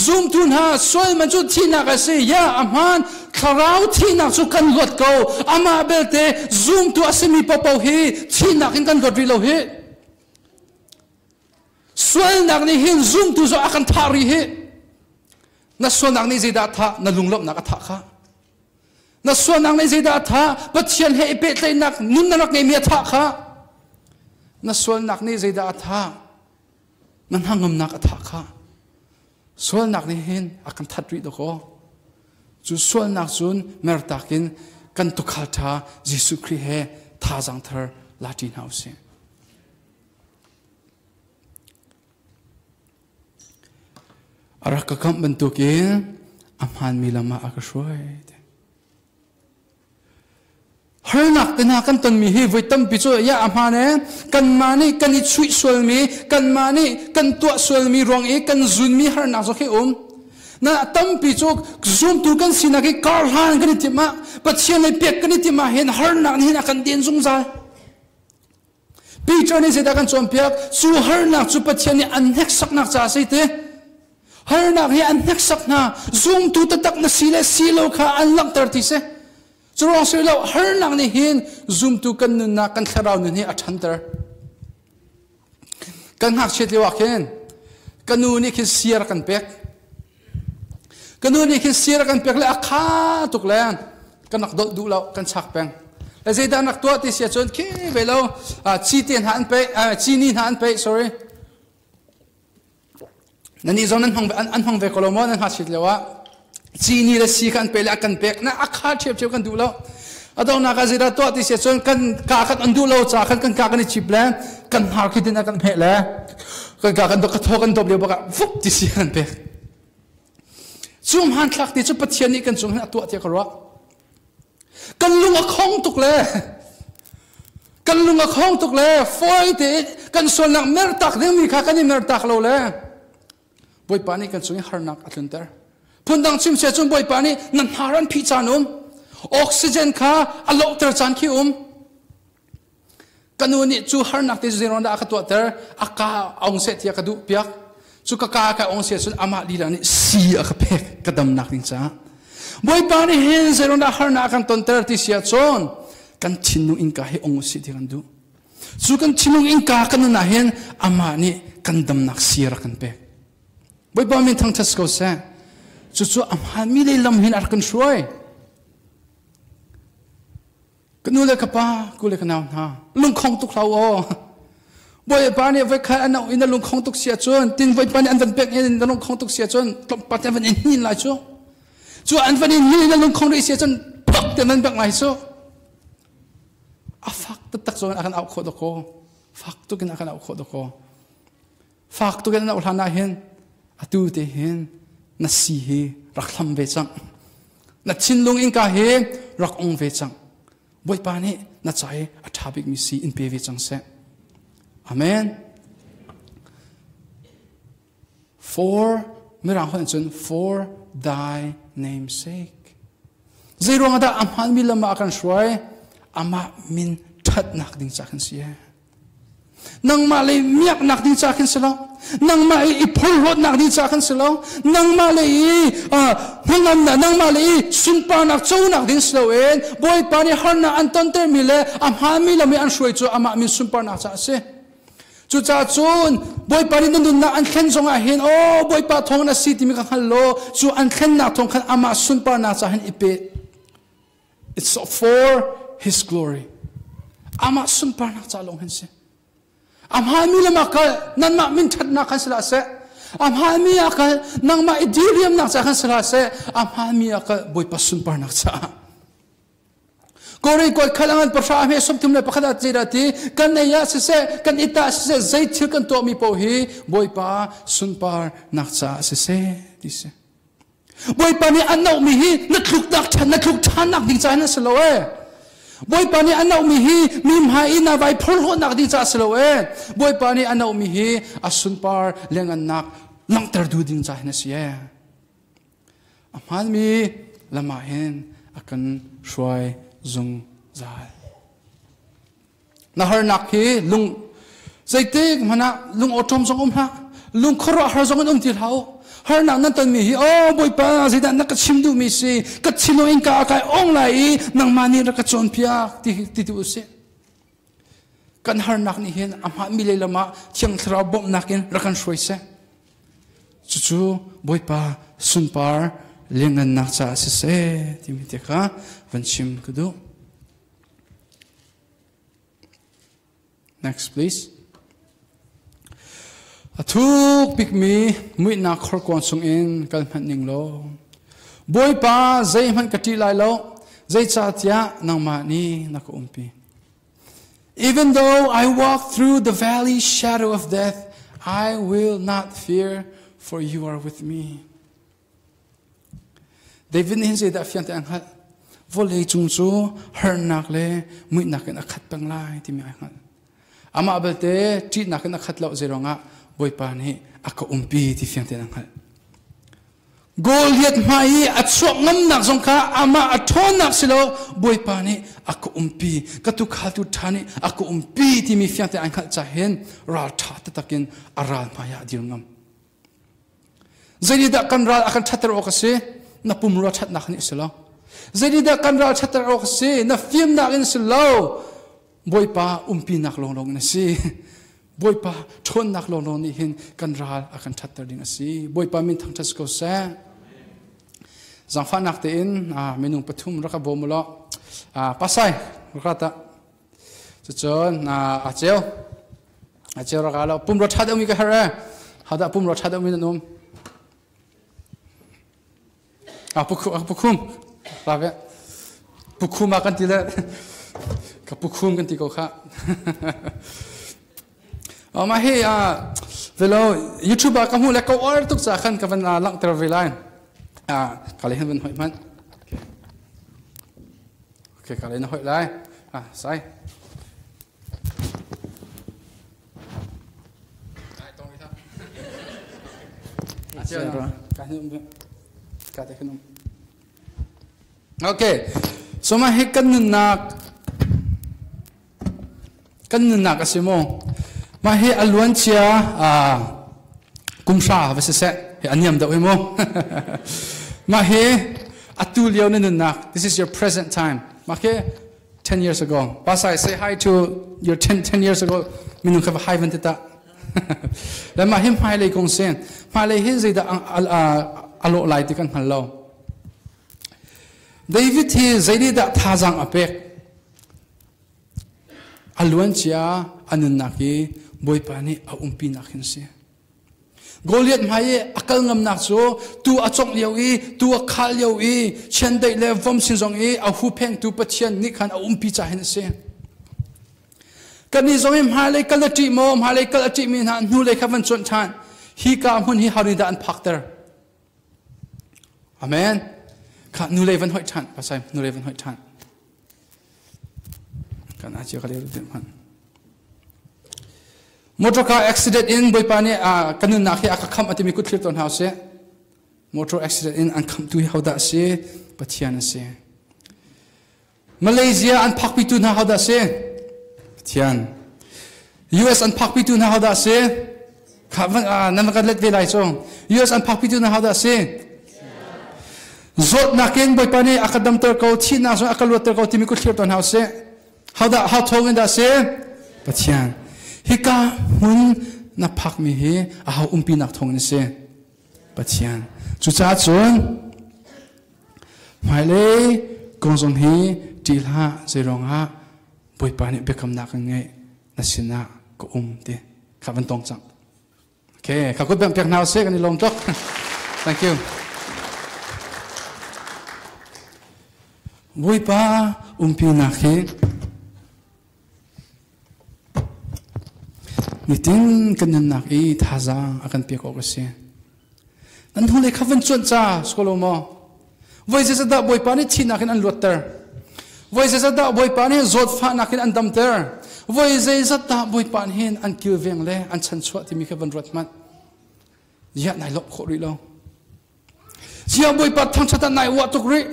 Zumtu hna sual man cu thihnak a si. Ya a hmaan. Thlarau thihnak cu kan luat ko. Amah belte zumtu a simi paohpaoh hi thihnak in kan luat rih lo hi. Sualnak nih hin zumtu cu a kan thah rih hi. Na sualnak nih zeidah a thah? Na lunglawmhnak a thah kha. Na sualnak nih zeidah a thah? Pathian he i pehtlaihnak nun na rak ngeimi a thah kha. Na sualnak nih zeidah a thah? Na hnangamnak a thah kha. Sualnak nih hin a kan that rih dakaw. Cu sualnak cun mertak in kan tukhal ṭha Jesuh Khrih he thazaang thar la ṭi hna usih. A rak ka kamh bantukin a hmaanmi lam ah a ka hruai. Harnak te hna kan tonmi hi voi tampi cu ya a hmaan ee kanmah nih kan i chuih sualmi kanmah nih kan tuah sualmi ruang i kan zunmi harnak zong hi um. Na tampi cu zumtu kan sinak hi kar hlan kan i timh ah Pathian lei pek kan i timh ah hin harnak nih hin a kan den zungzal. Peter nih zeidah kan cawnpiak? Cu harnak cu Pathian nih an hneksaknak caah a si ti. Harnak hi an hneksak hna. Zumtu taktak na si le si lo kha an langhter ti si. Cu ruang si lo harnak nih hin zumtu kan nunnak kan thlarau nun hi a ṭhanter. Kan ngakchiat lio ah khin ka nu nih khin siar kan pek. Ka nu nih khin siar kan pek le a kha tuk le kan rak dolh duh lo kan chak peng. Le zeidah nak tuah ti si ahcun khi ve lo chi te hna an pe chini hna an pe sorry Nan zong nan hmang an hmang ve ko lo maw nan ngakchiat lio ah cini le si kha an pe le a kan pek na a kha ṭhiamṭhiam kan duh lo a donghnak ah zeidah tuah ti si cun kan ka kan an duh lo ca khan kan ka kan i chip le kan hnar khi din a kan hmeh le kan ka kan ka thaw kan dop lio bak ah vup ti si kan pek cu hmanthlak ti cu Pathian nih kan cung hin a tuah tiah ka ruah Kan lung a khong tuk le kan lung a khong tuk le fawi tein kan sualnak mertak dingmi kha kan i mertak lo le Bawipa nih kan cung i harnak a tlunter. Phundang chim sia cun Bawipa nih na hnar an phih caan um. Oxygen kha a lohter caan khi um. Ka nu nih cu harnak te zeiruang dah a ka tuahter a ka ong seh tiah ka duh piak cu ka ka ka ong seh cun amah lila nih si a ka pek ka damnak ding caah Bawipa nih hin zeiruang dah harnak a kan tonter ti si ahcun kan thinlung innka hi ong usih ti kan duh cu kan thinlung innka kan nun ah hin amah nih kan damnak si a rak kan pek Bawipa min thangṭhat ko seh cucu a hmaanmi lei lam hin a rak kan hruai Ka nu le ka pa, ku le ka nau hna, lungkhong tuk hlah u aw. Bawipa nih voikhat an auh in a lungkhong tuk si ahcun, tin Bawipa nih an van pek in na lungkhong tuk si ahcun, tlawmpal te an van in hnin lai cu. Cu an van in hnin in na lungkhong rih si ahcun, pak te an van pek lai cu. A fak taktak zawn a kan auh khawh dakaw. Fak tuk in a kan auh khawh dakaw. Fak tuk in an auh hlan ah hin atu te hin na si hi rak hlam ve cang. Na thinlung innka hi rak ong ve cang. Bawipa nih na ca i a ṭha bikmi si in pe ve cang seh. Amen. For mirang holh cun for thy name's sake. Zeiruang dah a hmaanmi lam ah a kan hruai? Amah min ṭhatnak ding ca kan si. Nangmah le miaknak ding ca khin si lo. Nangmah i i phorhlawtnak ding ca khin si lo. Nangmah le i hnangamnak, nangmah le i sunparnak conak ding si loin Bawipa nih harnak an tontermi le a hmaanmi lam i an hruai cu amah min sunparnak caah a si. Cucaah cun Bawipa nih na nunnak an thlen zongah hin aw Bawipa thawng na si timi ka hngal law cu an thlennak thawng khan amah sunparnak caah hin i pe. It's for His glory. Amah sunparnak ca lawng hin si. A hmaanmi lam ah kal nanmah min ṭhatnak khan si hlah seh. A hmaanmi ah kal nangmah i diriamnak ca khan si hlah seh. A hmaanmi ah kal Bawipa sunparnak caah. Korin kuat khat angan pahra hme sawmthum le pakhat ah zeidah ti kan ei ah siseh kan it ah siseh zei thil kan tuahmi paoh hi Bawipa sunparnak caah siseh ti si. Bawipa nih an auhmi hi na tluknak ṭhan na tluk ṭhannak ding caah hin a si lo ee. Bawipa nih an auhmi hi mi hmai i na vai phorhlawhnak ding caah a si lo ee. Bawipa nih an auhmi hi a sunpar lengannak langhter duh ding caah hin a si ee. A hmaanmi lam ah hin a kan hruai zungzal. Na harnak hi lung zeitik hmanh ah lung awṭawm zong um hlah lung khuaruahhar zong in um ti hlah u harnak nan tonmi hi oh bawipa zeidah na ka chim duhmi si ka thinlung in ka a kai ong lai i nangmah nih rak ka cawnpiak ti ti tu usih kan harnak nih hin a hmaanmi lei lam ah thiang thlarau bawmhnak in rak kan hruai seh cucu bawipa sunpar lianngannak caah siseh timi te kha van chim ka duh Next please. A thuk bikmi muihnak khorkuang chungin kal hmanh ning law Bawipa zeihmanh ka ṭih lai lo zeicahtiah nangmah nih na ka umpi. Even though I walk through the valley shadow of death, I will not fear, for you are with me. David nih hin zeidah fiang te a hngalh? Vawlei cung cu harnak le muihnak in a khat peng lai timi ai hngalh. Amah belte ṭihnak in a khat lo zeiruangah Bawipa nih a ka umpi ti fiang tein a hngalh. Goliath hmai i a chuak ngamnak zong kha amah a ṭhawnnak si lo Bawipa nih a ka umpi ka tukhaltu ṭha nih a ka umpi timi fiang tein ai hngalh ca hin ralṭha taktak in a ral hmai ah a dir ngam. Zeidah kan ral a kan ṭhatter awk a si? Na pumrua ṭhatnak nih a si lo. Zeidah kan ral ṭhatter awk a si? Na fimnak in si lo. Bawipa umpinak lawnglawng in a si. Bawipa ṭhawnnak lawnglawng nih hin kan ral a kan ṭhatter ding a si. Bawipa min thangṭhat si ko seh. Zaangfahnak tein minung pathum rak ka bawm u law. Pasai rak ta. Cucun a ceu. A ceu rak lo. Pumrua ṭha deuhmi ka herh e. Hodah pumrua ṭha deuhmi nan um? Pukhum ra ve pukhum ah kan ti le ka pukhum kan ti ko kha mah hi velo YouTube ah ka hmuh le ka uar tuk ca khan ka van langhter ve lai ka le hin van hoih hmanh okay ka le na hoih lai sai Okay. So mah hi kan nunnak kan nunnak a si mu. Mah hi a luan cia kum hra va si seh hi a niam deuh hi mu. Mah hi atu lio na nunnak this is your present time. Mah khi 10 years ago. Pasai say hi to your 10, 10 years ago minung kha va hi van ti ta. Le mah hi hmailei kong si. Hmailei hi zeidah a lawh lai ti kan hngal lo. David hi zeidah thazaang a pek? A luancia a nunnak hi Bawipa nih a umpinak hin si. Goliath hmai i a kal ngamnak cu tu a congh lio i tu a khal lio i chiandeih le vom sin zong i a huphengtu Pathian nih khan a umpi ca hin a si. Kannih zong hi hmailei kal a ṭih maw hmailei kal a ṭihmi hna hnulei kha van cuanh ṭhan. Hi ka hmun hi ho nih dah an phakter? Amen. Kha nulei van hoih ṭhan. Pasai nulei van hoih ṭhan. Kan a cia ka lel hmanh. Motor car accident in Bawipa nih kan nunnak hi a ka khamh a timi kut thlir tawn hna usih. Motor accident in an khamhtu hi hodah a si? Pathian a si. Malaysia an phakpitu hna hodah a si? Pathian. US an phakpitu hna hodah a si? Kha nan kan let ve lai cu. US an phakpitu hna hodah a si? Zawtnak in Bawipa nih a ka damter ko, thihnak zong a ka luatter ko timi kut thlir tawn hna usih. Hodah how thawng in dah si? Pathian. Hika hmun na phakmi hi a ho umpinak thawng in si. Pathian. Cucaah cun hmailei kong zong hi ṭih hlah zeiruangah Bawipa nih biakamnak kan ngeih na sinah ka um ti kha van tong cang. Okay, ka kut bang pek hna usih kan i lawm tuk. Thank you. Bawipa umpinak hi nitin kan nunnak i thazaang a kan pek awk a si. Nan hnulei kha van cuanh ca skolo maw? Voi zeizat dah Bawipa nih thihnak in an luatter? Voi zeizat dah Bawipa nih zawtfahnak in an damter? Voi zeizat dah Bawipa nih hin an kilveng le an chanchuah timi kha van ruat hmanh. Ziah nai lawmh khawh rih lo. Ziah Bawipa thangṭhat ah nai uah tuk rih.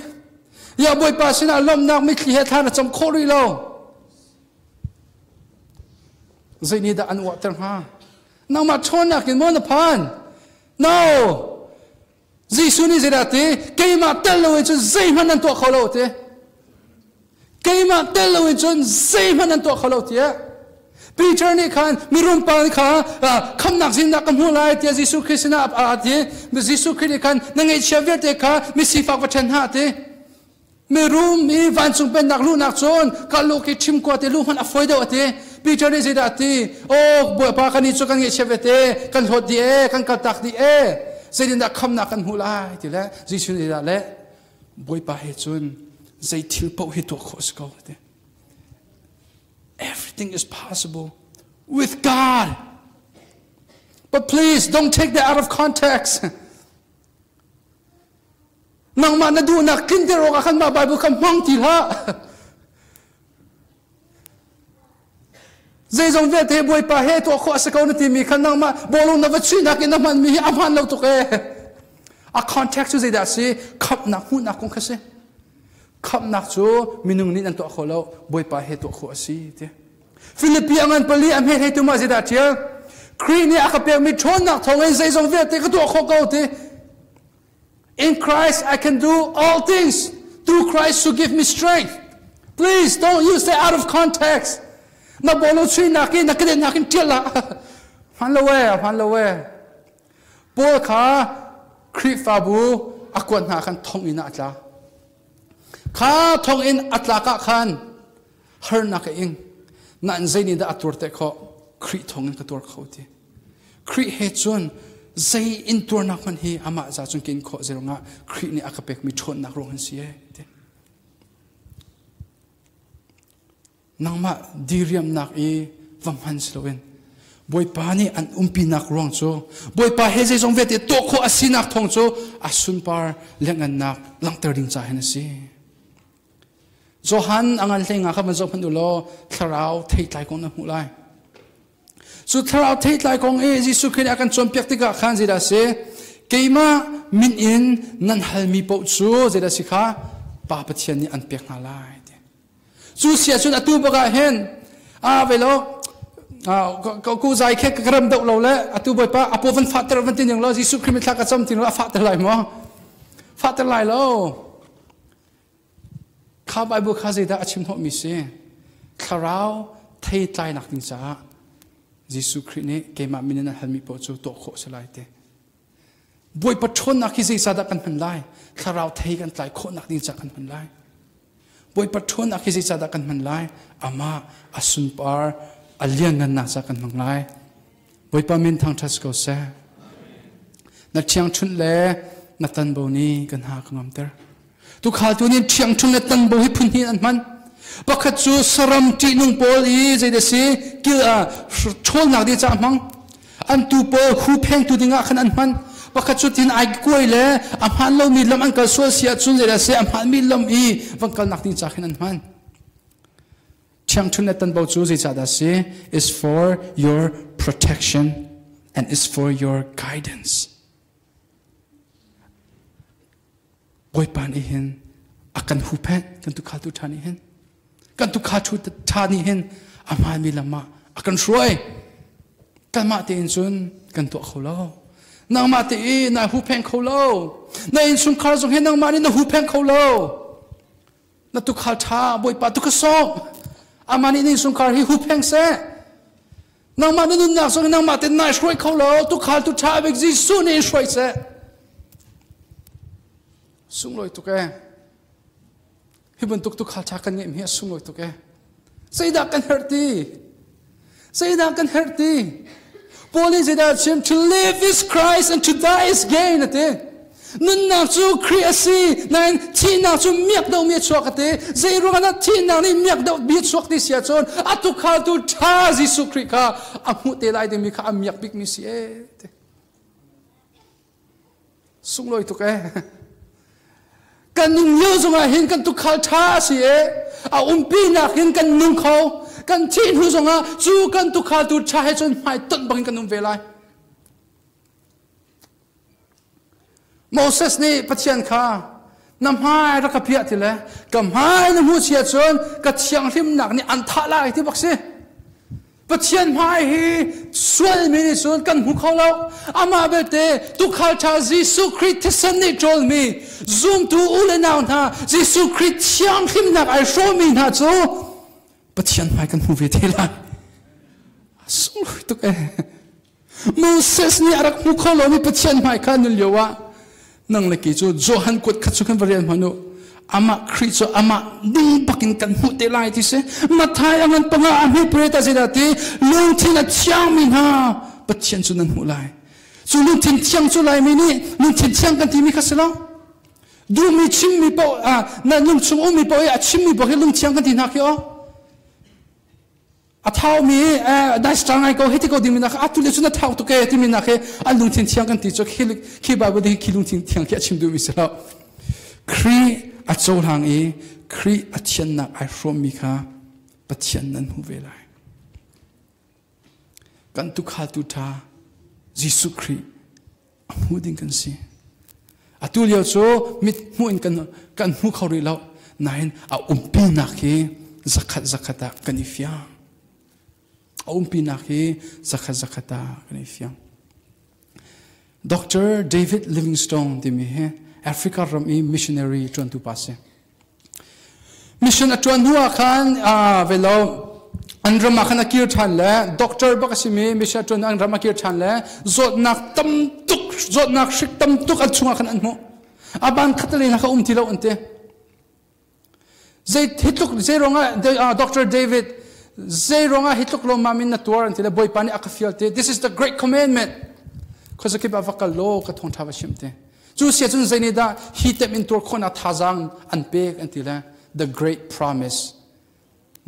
Ziah Bawipa sinah lawmhnak mitthli he thla na cam khawh rih lo. Zei nih dah an uahter hnga? Nangmah ṭhawnnak in maw na phan? No! Jesuh nih zeidah ti? Keimah tel loin cun zeihmanh nan tuah kho lo ti. Keimah tel loin cun zeihmanh nan tuah kho lo tiah. Peter nih khan mirum pa nih kha khamnak zinnak ka hmu lai tiah Jesuh Khrist sinah a ti. Jesuh Khrist nih khan na ngeihchia vialte kha misifak va ṭhen hna ti. Mirum i vancung pennak luhnak cun ka lu khi ṭhim kua te lu hmanh a fawi deuh a ti. Peter nih zeidah a ti? Oh Bawipa kan nih cu kan ngaihchia vete, kan hlawt dih e, kan kaltak dih e. Zeitindah khamnak kan hmuh lai ti le Jesuh nih zeidah le Bawipa he cun zei thil paoh hi tuah khawh a si ko ti. Everything is possible with God. But please don't take that out of context. Nangmah na duhnak tlinter awkah khan mah Bible kha hmang ti hlah. Zeizong vialte Bawipa he tuah khawh a si ko na timi khan nangmah bawlung na va chuihnak in na hmanmi hi a hmaan lo tuk ee. A context cu zeidah a si? Khamhnak hmuhnak kong kha si. Khamhnak cu minung nih nan tuah kho lo, Bawipa he tuah khawh a si ti. Filipi a ngan pali a hme hlei tu mah zeidah ṭial? Khrih nih a ka pekmi ṭhawnnak thawngin zeizong vialte ka tuah khawh ko ti. In Christ I can do all things. Through Christ who give me strength. Please don't use that out of context. Na bolo chui nak i na kede nak in tial la. Hman lo e, hman lo e. Paul kha Khrihfabu a kuat hna khan thong in a tla. Kha thong in a tlak ah khan harnak a ing. Nain zei nih dah a tuar te khawh? Khrih thong in ka tuar kho ti. Khrih he cun zei in tuarnak hmanh hi amah za cun kin khawh zerongah Khrih nih a ka pekmi ṭhawnnak ruang an si e ti. Nangmah diriamnak i va hman si loin Bawipa nih an umpinak ruang cu Bawipa he zeizong vialte tuah khawh a sinak thawng cu a sunpar lengannak langhter ding ca hin a si. Johan a ngan hlei nga kha van zoh hmanh u law thlarau theitlai kong na hmuh lai. Cu thlarau theitlai kong i Jesuh Khrih nih a kan cawnpiak tikah khan zeidah a si? Keimah min in nan halmi paoh cu zeidah a si kha Pa Pathian nih an pek hna lai. Cu si ahcun atu bak ah hin a ve lo ku zai khe ka ram doh lo le atu bawipa apo van fahter van ti ning lo Jesuh Khrih thla ka cam ti lo a fahter lai maw? Fahter lai lo. Kha Bible kha zeidah a chim hnawhmi si? Thlarau theitlainak ding caah Jesuh Khrih nih keimah min in an halmi paoh cu tuah khawh si lai ti. Bawipa ṭhawnnak hi zeicahdah kan hman lai? Thlarau thei kan tlai khawhnak ding caah kan hman lai. Bawipa ṭhawnnak hi zeicahdah kan hman lai? Amah a sunpar a lianngannak caah kan hmang lai. Bawipa min thangṭhat ko seh. Na ṭhiangṭhunh le na tanbo nih kan ha ka ngamter. Tukhal tu nih ṭhiangṭhunh le tanbo hi phun hnih an hman. Pakhat cu saram ṭihnung pawl i zeidah si kil ṭhawlnak ding caah hmang. An tu pawl huphengtu dingah khan an hman. Pakhat cu tin ai kuai le a hmaan lomi lam an kal sual si ahcun zeidah si a hmaanmi lam i van kalnak ding ca khin an hman. Ṭhiangṭhunh le tanbo cu zeicahdah si? Is for your protection and is for your guidance. Bawipa nih hin a kan huhphenh, kan tuukhaltu ṭha nih hin. Kan tuukhaltu ṭha nih hin a hmaanmi lam ah a kan hruai. Kanmah tein cun kan tuah kho lo. Nangmah te i na huhphenh kho lo. Na innchungkhar zong hi nangmah nih na huhphenh kho lo. Na tuukhal ṭha Bawipa tu ka sawm. Amah nih na innchungkhar hi huhpheng seh. Nangmah na nunnak zong nangmah ten nai hruai kho lo. Tuukhal tu ṭha bik Jesuh nih in hruai seh. Sunglawi tuk ee. Hi bantuk tuukhal ṭha kan ngeih mi hi a sunglawi tuk ee. Zeidah kan herh ti? Zeidah kan herh ti? Paul nih zeidah a chim? To live is Christ and to die is gain a ti. Nunnak cu Khrih a si, nain thihnak cu miak deuhmi a chuak a ti. Zei ruangah dah thihnak nih miak deuh mi a chuak ti si ahcun a tukhaltu ṭha Jesuh Khrih kha a hmuh te lai dingmi kha a miak bikmi si ee ti. Sunglawi tuk ee. Kan nung lio zongah hin kan tukhal ṭha a si ee. A umpinak hin kan nung kho. Kan thih hnu zongah cu kan tukhaltu ṭha he cun hmaitonh bangin kan um ve lai. Moses nih Pathian kha na hmai rak ka piah ti le ka hmai na hmuh sia cun ka thianghlimnak nih an thah lai ti bak si. Pathian hmai hi sualmi nih cun kan hmu kho lo. Amah belte tukhal ṭha Jesuh Khrih thisen nih ṭawlmi zumtu u le nau hna Jesuh Khrih thianghlimnak ai hrawmmi hna cu Pathian hmai kan hmu ve te lai. Sunglawi tuk ee. Moses nih a rak hmu kho lomi Pathian hmai kha nun lio ah nang le kei cu Johan kut khat cu kan va rel hmanh u amah Khrih cu amah ding bakin kan hmuh te lai ti si Mathai a ngan panga a hme pre ta zeidah ti lungthin a thiangmi hna Pathian cu nan hmuh lai cu lungthin thiang cu laimi nih lungthin thiang kan timi kha si lo duhmi chimmi paoh na lungchung ummi paoh i a chimmi paoh hi lungthiang kan ti hna khi aw A thaumi daisṭa ngai ko hei ti ko dingmi nak atu le cun a thau tuk e timi nak hi an lungthin thiang kan ti cu khi khi Bible hi khi lungthin thiang khi a chim duhmi si lo. Khrih a cohlang i Khrih a thiannak ai hrawmmi kha Pathian nan hmu ve lai. Kan tukhaltu ṭha Jesuh Khrih a hmu ding kan si. Atu lio cu mit hmuh in kan kan hmu kho rih lo. Nain a umpinak hi zakhat zakhat ah kan i fiang. A umpinak hi zakhat zakhat ah kan i fiang. Dr. David Livingstone timi hi Africa ram i missionary ṭuantu pa si. Mission a ṭuan hnu ah khan velo an ram ah khan a kir ṭhan le doctor bak a simi mission a ṭuan an ram a kir ṭhan le zawtnak tam tuk zawtnak hrik tam tuk an chungah khan an hmuh. A ban khat le kha um ti lo an ti. Zei hitluk zei ruangah Dr. David zei ruangah hitluk lawmmam in na tuar an ti le Bawipa nih a ka fial ti this is the great commandment khuazakip ah va kal law ka thawngṭha va chim ti cu sia cun zei nih dah hi tem in tuar khawhnak thazaang an pek an ti le the great promise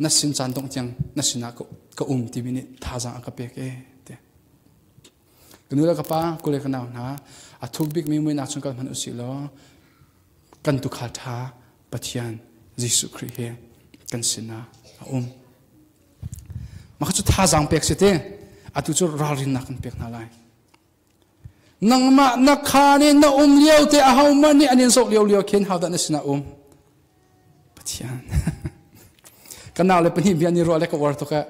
na sin caan dongh tiang na sinah ka um timi nih thazaang a ka pek e ti ka nu le ka pa kule ka nau hna a thuk bikmi muinak chung kal hmanh usih law kan tukhal ṭha Pathian Jesuh Khrih hi kan sinah a um. Mah cu thazaang pek si te atu cu ralrinnak kan pek hna lai. Nangmah na kha nih na um lio te ahohmanh nih an in zoh lio lio khin haudah na sinah um? Pathian. Ka nau le pahnih bia ni ruah le ka uar tuk eh.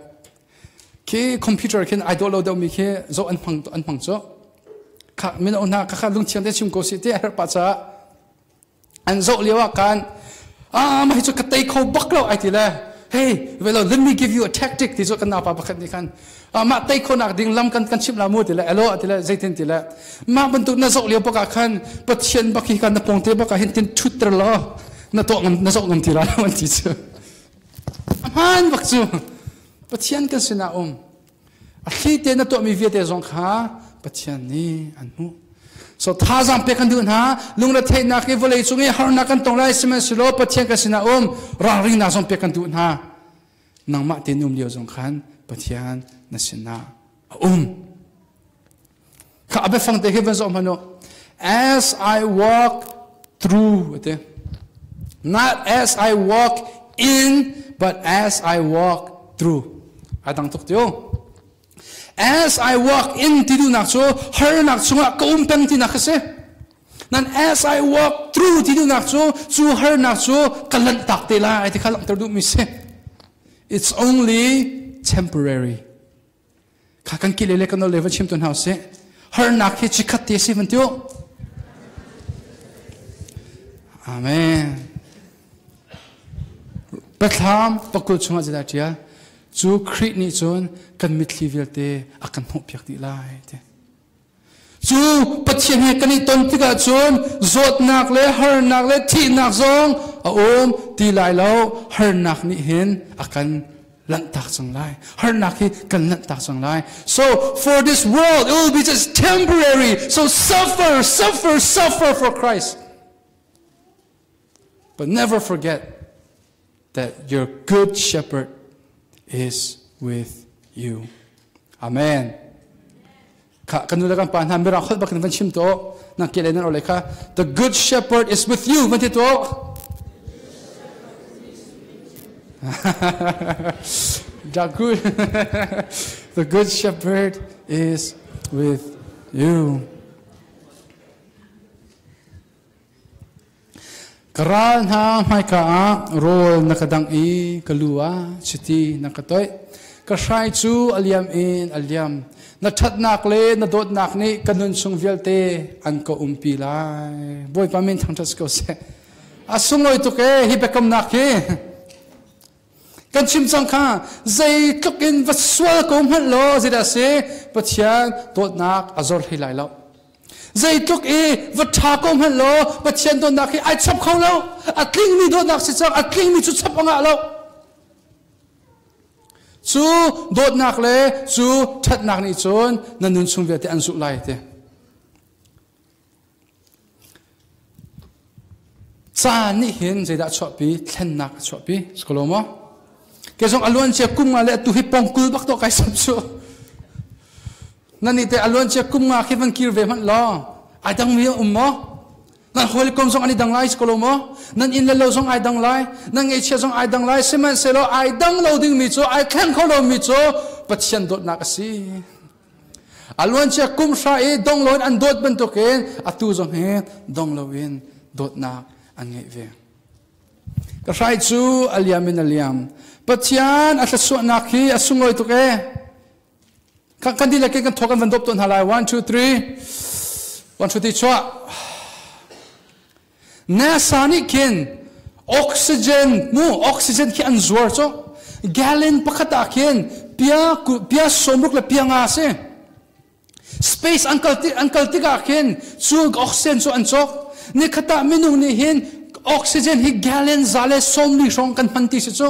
Khi computer khin ai dawh lo deuh mi khi zoh an hmang an hmang cu. Kha mino hna kha kha lungthiang te chim ko si te a herh pah caah an zoh lio ah khan ah mah hi cu ka tei kho bak lo ai ti le hey well let me give you a tactic ti cu kan naupa pakhat nih khan mah tei khonak ding lam kan kan chimh la mu ti le elo ti le zeitin ti le mah bantuk na zoh lio bak ah khan pathian bak hi kan na pongte bak ah hin tin thutter law na tuah ngam na zoh ngam ti la an ti cu hmaan bak cu pathian kan sinah um A thli te na tuahmi vialte zong kha Pathian nih an hmuh. So thazaang pek kan duh hna, lungretheihnak i vawlei cung i harnak kan tong lai sihmanhsehlaw Pathian kan sinah um ralringnak zong pek kan duh hna. Nangmah tein um lio zong khan Pathian na sinah a um. Kha a biafang te khi van zoh hmanh u. As I walk through ati. Not as I walk in, but as I walk through. A dang tuk tiu. As I walk in ti duhnak cu harnak chungah ka um peng tinak a si. Nan as I walk through ti duhnak cu cu harnak cu ka lanhtak te lai ti kha langhter duhmi si. It's only temporary. Kha kan kile le kan le va chim tu hna usih. Harnak hi chikhat te si van tiu. Amen. Pathlam pakul chungah zeidah ṭial? Cu Khrih nih cun kan mitthli vialte a kan hnawhpiak dih lai ti. Cu Pathian he kan i ton tikah cun zawtnak le harnak le thihnak zong a um ti lai lo. Harnak nih hin a kan lanhtak cang lai. Harnak hi kan lanhtak cang lai. So for this world it will be just temporary. So suffer, suffer, suffer for Christ. But never forget that your good shepherd is with you. Amen. Kha kan nu le kan pa hna mirang holh bak in van chim to na ke le nan ole kha the good shepherd is with you van ti to the good the good shepherd is with you Ka ral hna hmaika ah rawl na ka dangh i ka lu ah chiti na ka toih. Ka hrai cu a liam in a liam. Na ṭhatnak le na dawtnak nih ka nun chung vialte an ka umpi lai. Bawipa min thangṭhat si ko seh. A sunglawi tuk ee hi biakamnak hi. Kan chim cang kha zeitluk in va sual ko hmanh law zeidah a si Pathian dawtnak a zor hlei lai lo. Zeitluk i va ṭha ko hmanh law Pathian dawtnak hi ai chap kho lo. A tlingmi dawtnak si cang, a tlingmi cu chap a ngah lo. Cu dawtnak le cu ṭhatnak nih cun na nun chung vialte an zulh lai ti. Caan nih hin zeidah a chuahpi? Thlennak a chuahpi. Si ko lo maw? Kei zong a luancia kum nga le atu hi pongkul bak to kai sam cu. Nan nih te a luancia kum nga khi van kir ve hmanh law ai dang mi um maw? Nan hawikom zong an i dang lai si ko lo maw? Nan inn le lo zong ai dang lai, nan ngeihchiah zong ai dang lai, sihmanhsehlaw ai dang lo dingmi cu ai thleng kho lomi cu Pathian dawtnak a si. A luancia kum hra i dong loin an dawt bantukin atu zong hi dong loin dawtnak an ngeih ve. Ka hrai cu a liam in a liam. Pathian a thluachuahnak hi a sunglawi tuk ee. Kan dihlak in kan thawk kan van dawp tawn hna lai. One, two, three. One, two, three, chuah. NASA nih khin Oxygen mu oxygen khi an zuar cu gallon pakhat ah khin pia pia sawmruk le pia nga si. Space an kal an kal tikah khin cu oxygen cu an cawk. Nikhat ah minung nih hin oxygen hi gallon za le sawmli hrawng kan hman ti si cu.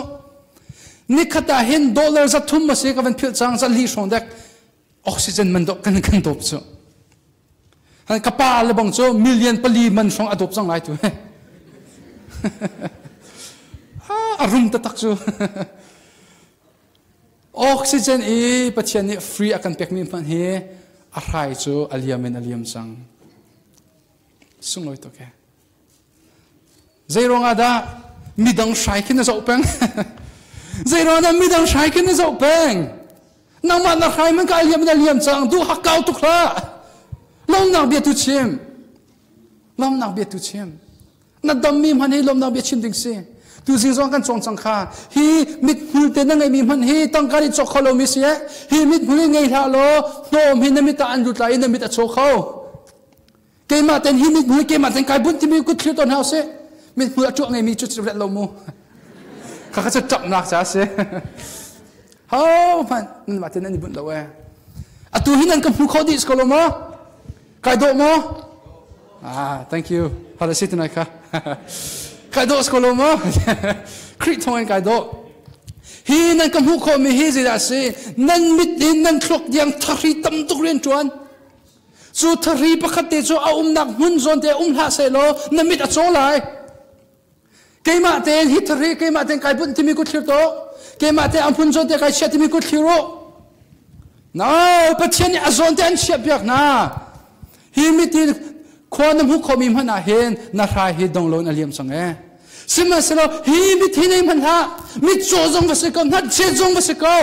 Nikhat ah hin dollar za thum a si ka van philh cang za li hrawng dek oxygen man dawh kan kan dawp cu. Ka pa le bang cu million pali man hrawng a dawp cang lai tu. A rum taktak cu. Oxygen i Pathian nih free a kan pekmi hmanh hi a hrai cu a liam in a liam cang. Sunglawi tuk e. Zei ruangah dah midang hrai khi na zoh peng? Zei ruangah dah midang hrai khi na zoh peng? Nangmah na hrai man ka liam in a liam cang. Duh hak kau tuk hlah. Lomnak bia tu chim. Lomnak bia tu chim. Na dammi hman hi lomnak bia chim ding si. Tu zing zong kan cawng cang kha. Hi mithmul te na ngeimi hman hi tangka nih cawk kho lomi si eh. Hi mithmul hi ngei hlah law hnawm hi na mit ah an lut lai i na mit a chaw kho. Keimah ten hi mithmul keimah ten kai bunh timi kut thlir tawn hau sih. Mithmul a tuah ngeimi cu ret lo mu. Kha kha cu ṭapnak ca si. Ho hmanh nan mah ten nan i bunh lo eh. Atu hi nan ka hmu kho dih ko lo maw? Kai dawh maw? Ah, thank you. Hala si tunai kha. Kai dawh ko lo maw? Khrih thawng in kai dawh. Hi nan ka hmuh khawhmi hi zeidah si? Nan mit in nan thluak diang thahri tam tuk rian ṭuan. Cu thahri pakhat te cu a umnak hmun zawn te um hlah sehlaw na mit a caw lai. Keimah tein hi thahri keimah tein kai bunh timi kut thlir to. Keimah te a hmun zawn te kai chiah timi kut thlir u. No, Pathian nih a zawn te an chiah piak hna. Hi mit in khua na hmu khomi hmanh ah hin na hrai hi dong lo in a liam cang e. Sihmanhsehlaw hi mit hi nei hmanh hlah, mit caw zong va si ko, hnatchiat zong va si ko.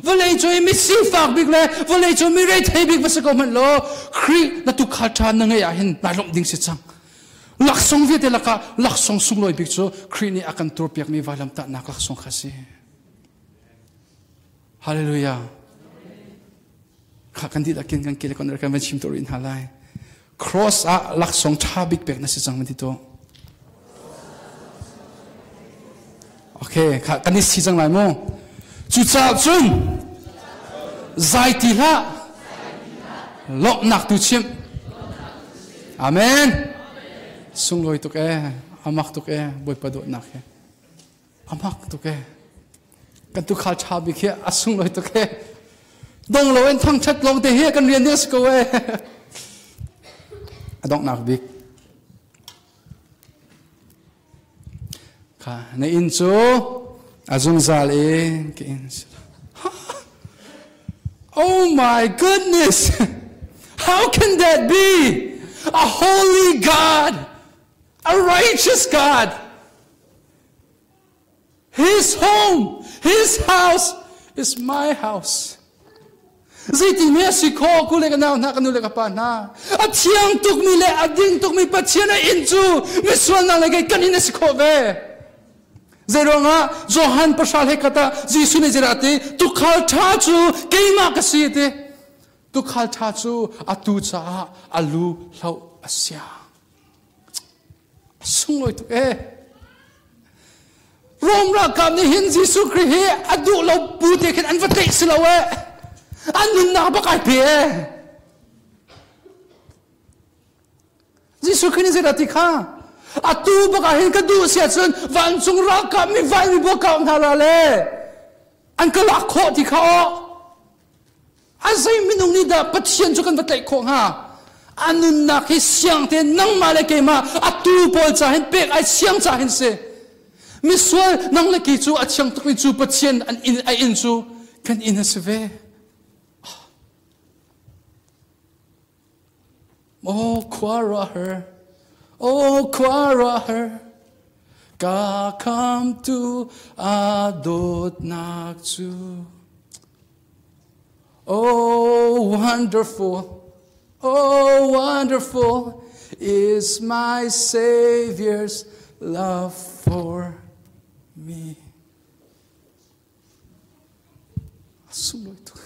Vawlei cu i mi sifak bik le vawlei cu mi reithei bik va si ko hmanh law Khrih na tukhal ṭha na ngeih ah hin nai lawmh ding si cang. Laksawng vialte lakah laksawng sunglawi bik cu Khrih nih a kan turpiakmi vailamtahnak laksawng kha a si. Hallelujah. Kha kan dihlak in kan ke le kan kan van chim to rih hna lai. Cross ah laksawng ṭha bik pek na si cang ti to. Okay, kha kan i si cang lai mu. Cucaah cun zai ti hlah. Lawmhnak tu chim. Amen. Sunglawi tuk e, amak tuk e, Bawipa dawtnak he. Amak tuk e. Kan tukhal ṭha bik hi a sunglawi tuk e. Dong lo in thangṭhat lawng te hi kan rian ding a si ko e. A donghnak bik. Kha na inn cu a zungzal in ka inn si. Oh my goodness! How can that be? A holy God, a righteous God. His home, his house is my house. Zeiti me a si kho ku le ka nau hna ka nu le ka pa hna a thiang tukmi le a ding tukmi Pathian a inn cu misual nang le kei kan inn a si khawh ve. Zeiruangah Johan pasal he kata Jesuh nih zeidah a ti tukhal ṭha cu keimah ka si ti tukhal ṭha cu atu caah a lu hloh a siang. Sunglawi tuk ee. Rom ralkap nih hin Jesuh Khrih hi a duh lo bu te khin an va tlaih si lo ee. An nunnak bak ai pe ee. Jesuh Khrih nih zeidah ti kha? Atu bak ah hin ka duh si ahcun vancung ralkap mi vai mi bua kau hna la le an ka lak khawh ti kha aw. A zei minung nih dah Pathian cu kan va tlaih khawh hnga? A nunnak hi siang te nangmah le keimah a tu pawl ca hin pek ai siang ca hin si. Misual nang le kei cu a thiang tukmi cu Pathian an inn a inn cu kan inn a si ve. Oh khuaruahhar, oh khuaruahhar, ka khamtu a dawtnak cu. Oh wonderful, oh wonderful is my Savior's love for me. A sunglawi tuk.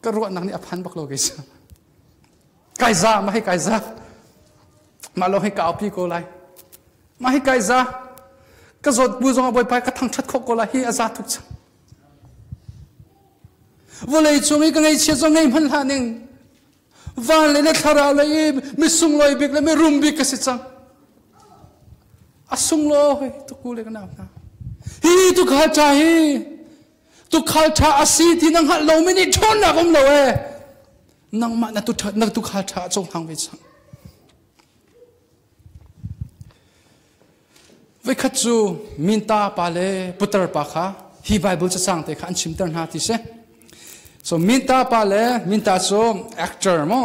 Ka ruahnak nih a phan bak lo kei cu. Kai za, mah hi kai za. Mah lawng hi ka aupi ko lai. Mah hi kai za. Ka zawt bu zong ah Bawipa ka thangṭhat khawh ko la hi a za tuk cang. Vawlei cung i ka ngaihchia zong ngei hmanh hlah ning. Van le le thlarau le i mi sunglawi bik le mi rum bik ka si cang. A sunglawi tuk u le ka nau hna. Hi tukhal ṭha hi tukhal ṭha a si ti na hngalh lomi nih ṭhawnnak um lo ee. Nangmah na na tukhal ṭha a cohlang ve cang. Voikhat cu minta pa le putar pa kha hi Bible cacang te kha an chimter hna ti si. So minta pa le minta cu actor mo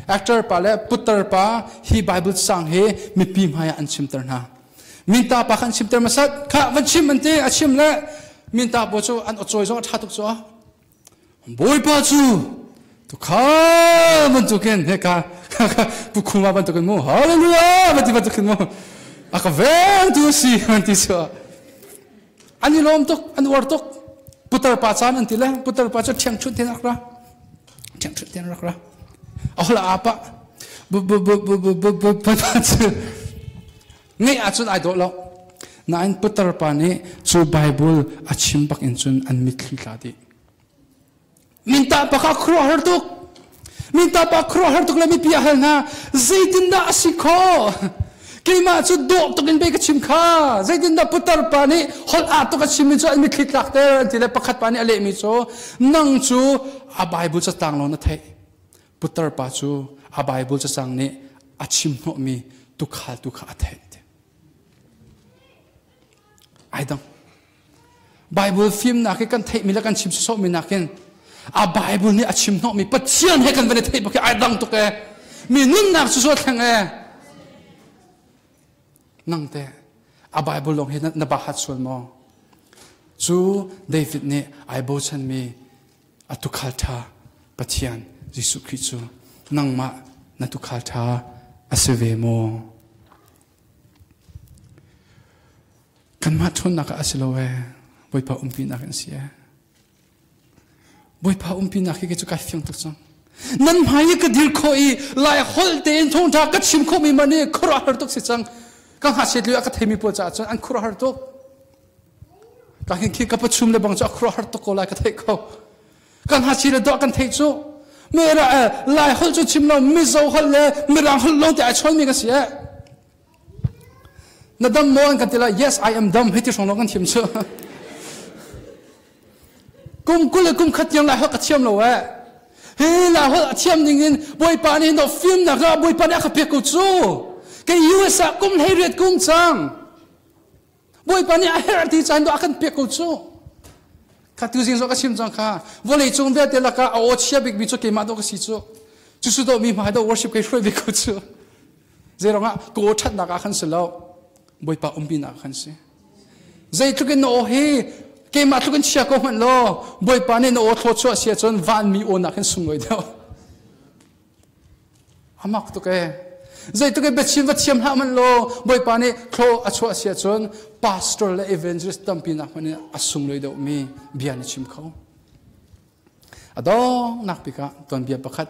actor pa le putar pa hi Bible cacang hi mipi hmai ah an chimter hna. Minta pa kha an chimter masat kha van chim an ti a chim le minta pa cu an aw zong a ṭha tuk cu Bawipa cu tukha bantukin heka pukhuma bantukin mu hallelujah banti bantukin mu a ka vengtu si an ti chu an i lawm tuk an uar tuk putar pa caan an ti le putar pa cu ṭhiang ṭhut ten rak ra ṭhiang ṭhut ten rak ra a hola apa bu bu bu bu bu bu bu pa cu ngeih ahcun ai dawh lo nain putar pa nih cu Bible a chim bak in cun an mitthli tla dih minta pa kha khuaruahhar tuk minta pa khuaruahhar tuk le mipi a hal hna zeitindah a si khawh keimah cu dawh tuk in bei ka chim kha zeitindah putar pa nih holh ah tuk a chimmi cu an mitthli tlak ter an ti le pakhat pa nih a lehmi cu nang cu a Bible catang lawng na theih putar pa cu a Bible cacang nih a chim hnawhmi tukhal tu kha a theih. Ai dang. Bible fimnak hi kan theihmi le kan chim sawsawhmi nakin a Bible nih a chim hnawhmi Pathian he kan van i theih bak hi ai dang tuk ee. Mi nunnak cu so thleng ee. Nang te a Bible lawng hi na ba hat sual maw? Cu David nih ai bochanmi a tukhal ṭha Pathian Jesuh Khrih cu nangmah na tukhal ṭha a si ve maw? Kanmah ṭhawnnak ah a si lo ee, Bawipa umpinak in si ee. Bawipa umpinak hi cu kai fiang tuk cang. Nan hmai i ka dir khawh i lai holh tein thawngṭha ka chim khawhmi man hi khuaruahhar tuk si cang. Ka ngakchiat lio ah ka theimi pawl caah cun an khuaruahhar tuk. Ka hin khi ka pachum le bang cu a khuaruahhar tuk ko lai ka theih ko. Ka ngakchia le dawh kan theih cu. Me ra lai holh cu chim lo Mizo holh le Mirang holh lawng te ai chawnmi ka si eh. Na dam maw an kan ti lai yes I am dam hei ti hrawng lawng kan thiam cu. Kum 20 le kum khat tiang lai holh ka thiam lo eh. Hi lai holh a thiam ning in Bawipa nih no fimnak ah Bawipa nih a ka pek ko cu. Kei US ah kum 18 kum cang. Bawipa nih a herh ti caan a kan pek ko cu. Kha tu zing zong ka chim cang kha. Vawlei cung vialte lakah a aw chia bikmi cu keimah dawh ka si cu. Cu su dawh mi hmai dawh worship kei hruai bik ko cu. Zei ruangah ka aw ṭhatnak ah khan si lo. Bawipa umpinak ah khan si. Zeitluk in na aw hi keimah tluk in chia ko hmanh law Bawipa nih na aw thlawchuah si ahcun vanmi aw nak hin sunglawi deuh. Amak tuk ee. Zeitluk in biachim va thiam hlah hmanh law Bawipa nih thlaw a chuah si ahcun pastor le evangelist tampi nak hmanh in a sunglawi deuhmi bia na chim kho. A donghnak bik ah tuanbia pakhat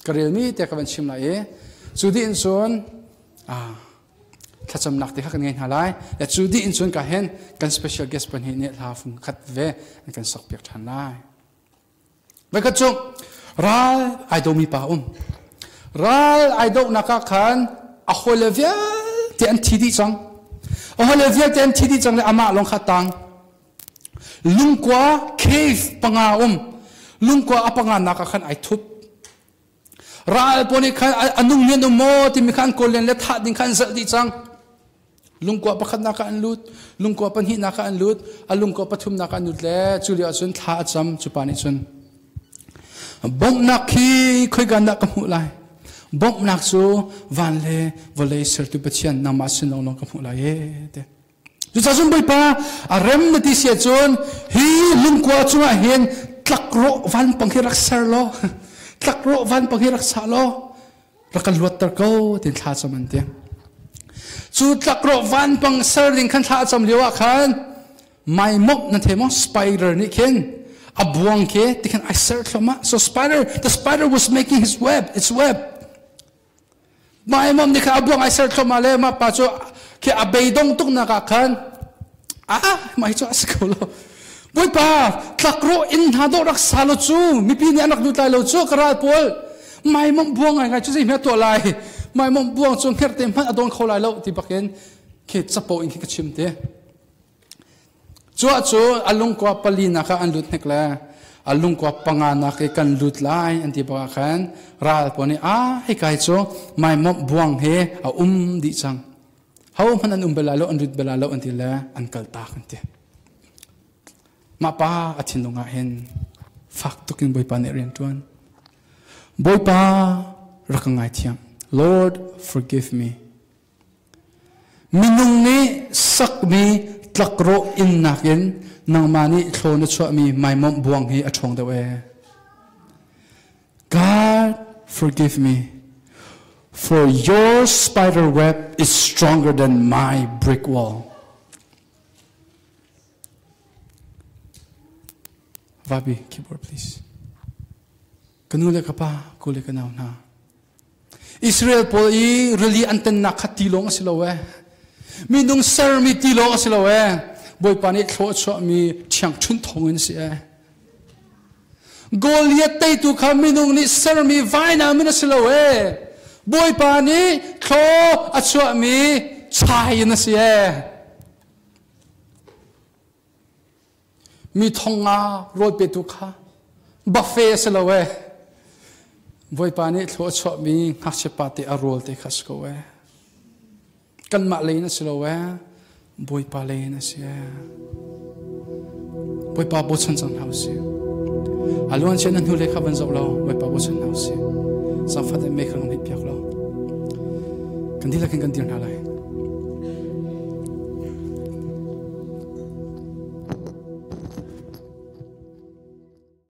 ka relmi te ka van chim lai i cu dih in cun thlacamnak te kha kan ngei hna lai. Le cu dih in cun ka hen kan special guest pahnih nih hla fung khat ve an kan sok piak ṭhan lai. Voikhat cu ral ai domi pa um. Ral ai dohnak ah khan a hawile vialte an thi dih cang. A hawile vialte an thi dih cang le amah lawng kha tang. Lungkua cave panga um. Lungkua a panga nak ah khan ai thup. Ral pawl nih khan a nung men um maw timi kha an kawl len le thah ding kha an zalh dih cang. Lungkua pakhatnak ah an lut, lungkua pahnihnak ah an lut, a lungkua pathumnak ah an lut le cu lio ahcun thla a cam cu pa nih cun bawmhnak khi khoika dah ka hmuh lai? Bawmhnak cu van le vawlei sertu Pathian nangmah sin lawnglawng ka hmuh lai ee te. Cucaah cun Bawipa a rem na ti si ahcun hi lungkua cungah hin tlakrawh vanpang hi rak ser law tlakrawh vanpang hi rak sah law rak kan luatter ko tin thla cam an ti. Cu tlakrawh vanpang ser ding khan thla a cam lio ah khan maimawmh nan thei maw spider nih khin a buang khi ti khan ai ser thluahmah. So spider the spider was making his web its web. Maimawmh nih khan a buang ai ser thluahmah le mah pa cu Khi a beidong tuk nak ah khan ah mah hi cu a si kho lo. Bawipa tlakrawh inn hna dawh rak sa lo cu mipi nih an rak lut lai lo cu ka ral pawl maimomh buang ngai ngai cu zei hme tuah lai maimomh buang cu hngerhte hmanh a dawn kho lai lo ti bakin khi capo in khi ka chim te. Cuah cu a lungkua palinak ah an lut hnek le a lungkua panganak i kan lut lai an ti bak ah khan ral pawl nih ah hika hi cu maimomh buang he a um dih cang. Ho hmanh an um bel lai lo an lut bel lai lo an ti le an kal tak an ti. Mah pa a thinlung ah hin fak tuk in Bawipa nih rian ṭuan. Bawipa rak ka ngaithiam. Lord forgive me. Minung nih sakmi tlakrawh inn nakin nangmah nih thlaw na chuahmi maimawmh buang hi a ṭhawng deuh ee. God forgive me for your spider web is stronger than my brick wall. Vabi, keyboard please. Ka nu le ka pa, ku le ka nau hna. Israel pawl i rili an tennak kha tilawng a si lo ee. Minung sermi tilawng a si lo ee. Bawipa nih thlawh a chuahmi ṭhiangṭhunh thawngin a si ee. Goliath teitu kha minung nih sermi vainam in a si lo ee. Bawipa nih thlaw a chuahmi chai in a si ee. Mi thong nga rawl petu kha buffet a si lo ee. Bawipa nih thlua a chuahmi ngakchia pa te a rawl te kha si ko ee. Kanmah lei in a si lo ee. Bawipa lei in a si ee. Bawipa bochan cang hna usih. A luan cia na hnu lei kha van zoh lo Bawipa bochan hna usih. Zaangfah te mei kha kan hei piak lo. Kan dihlak in kan dir hna lai.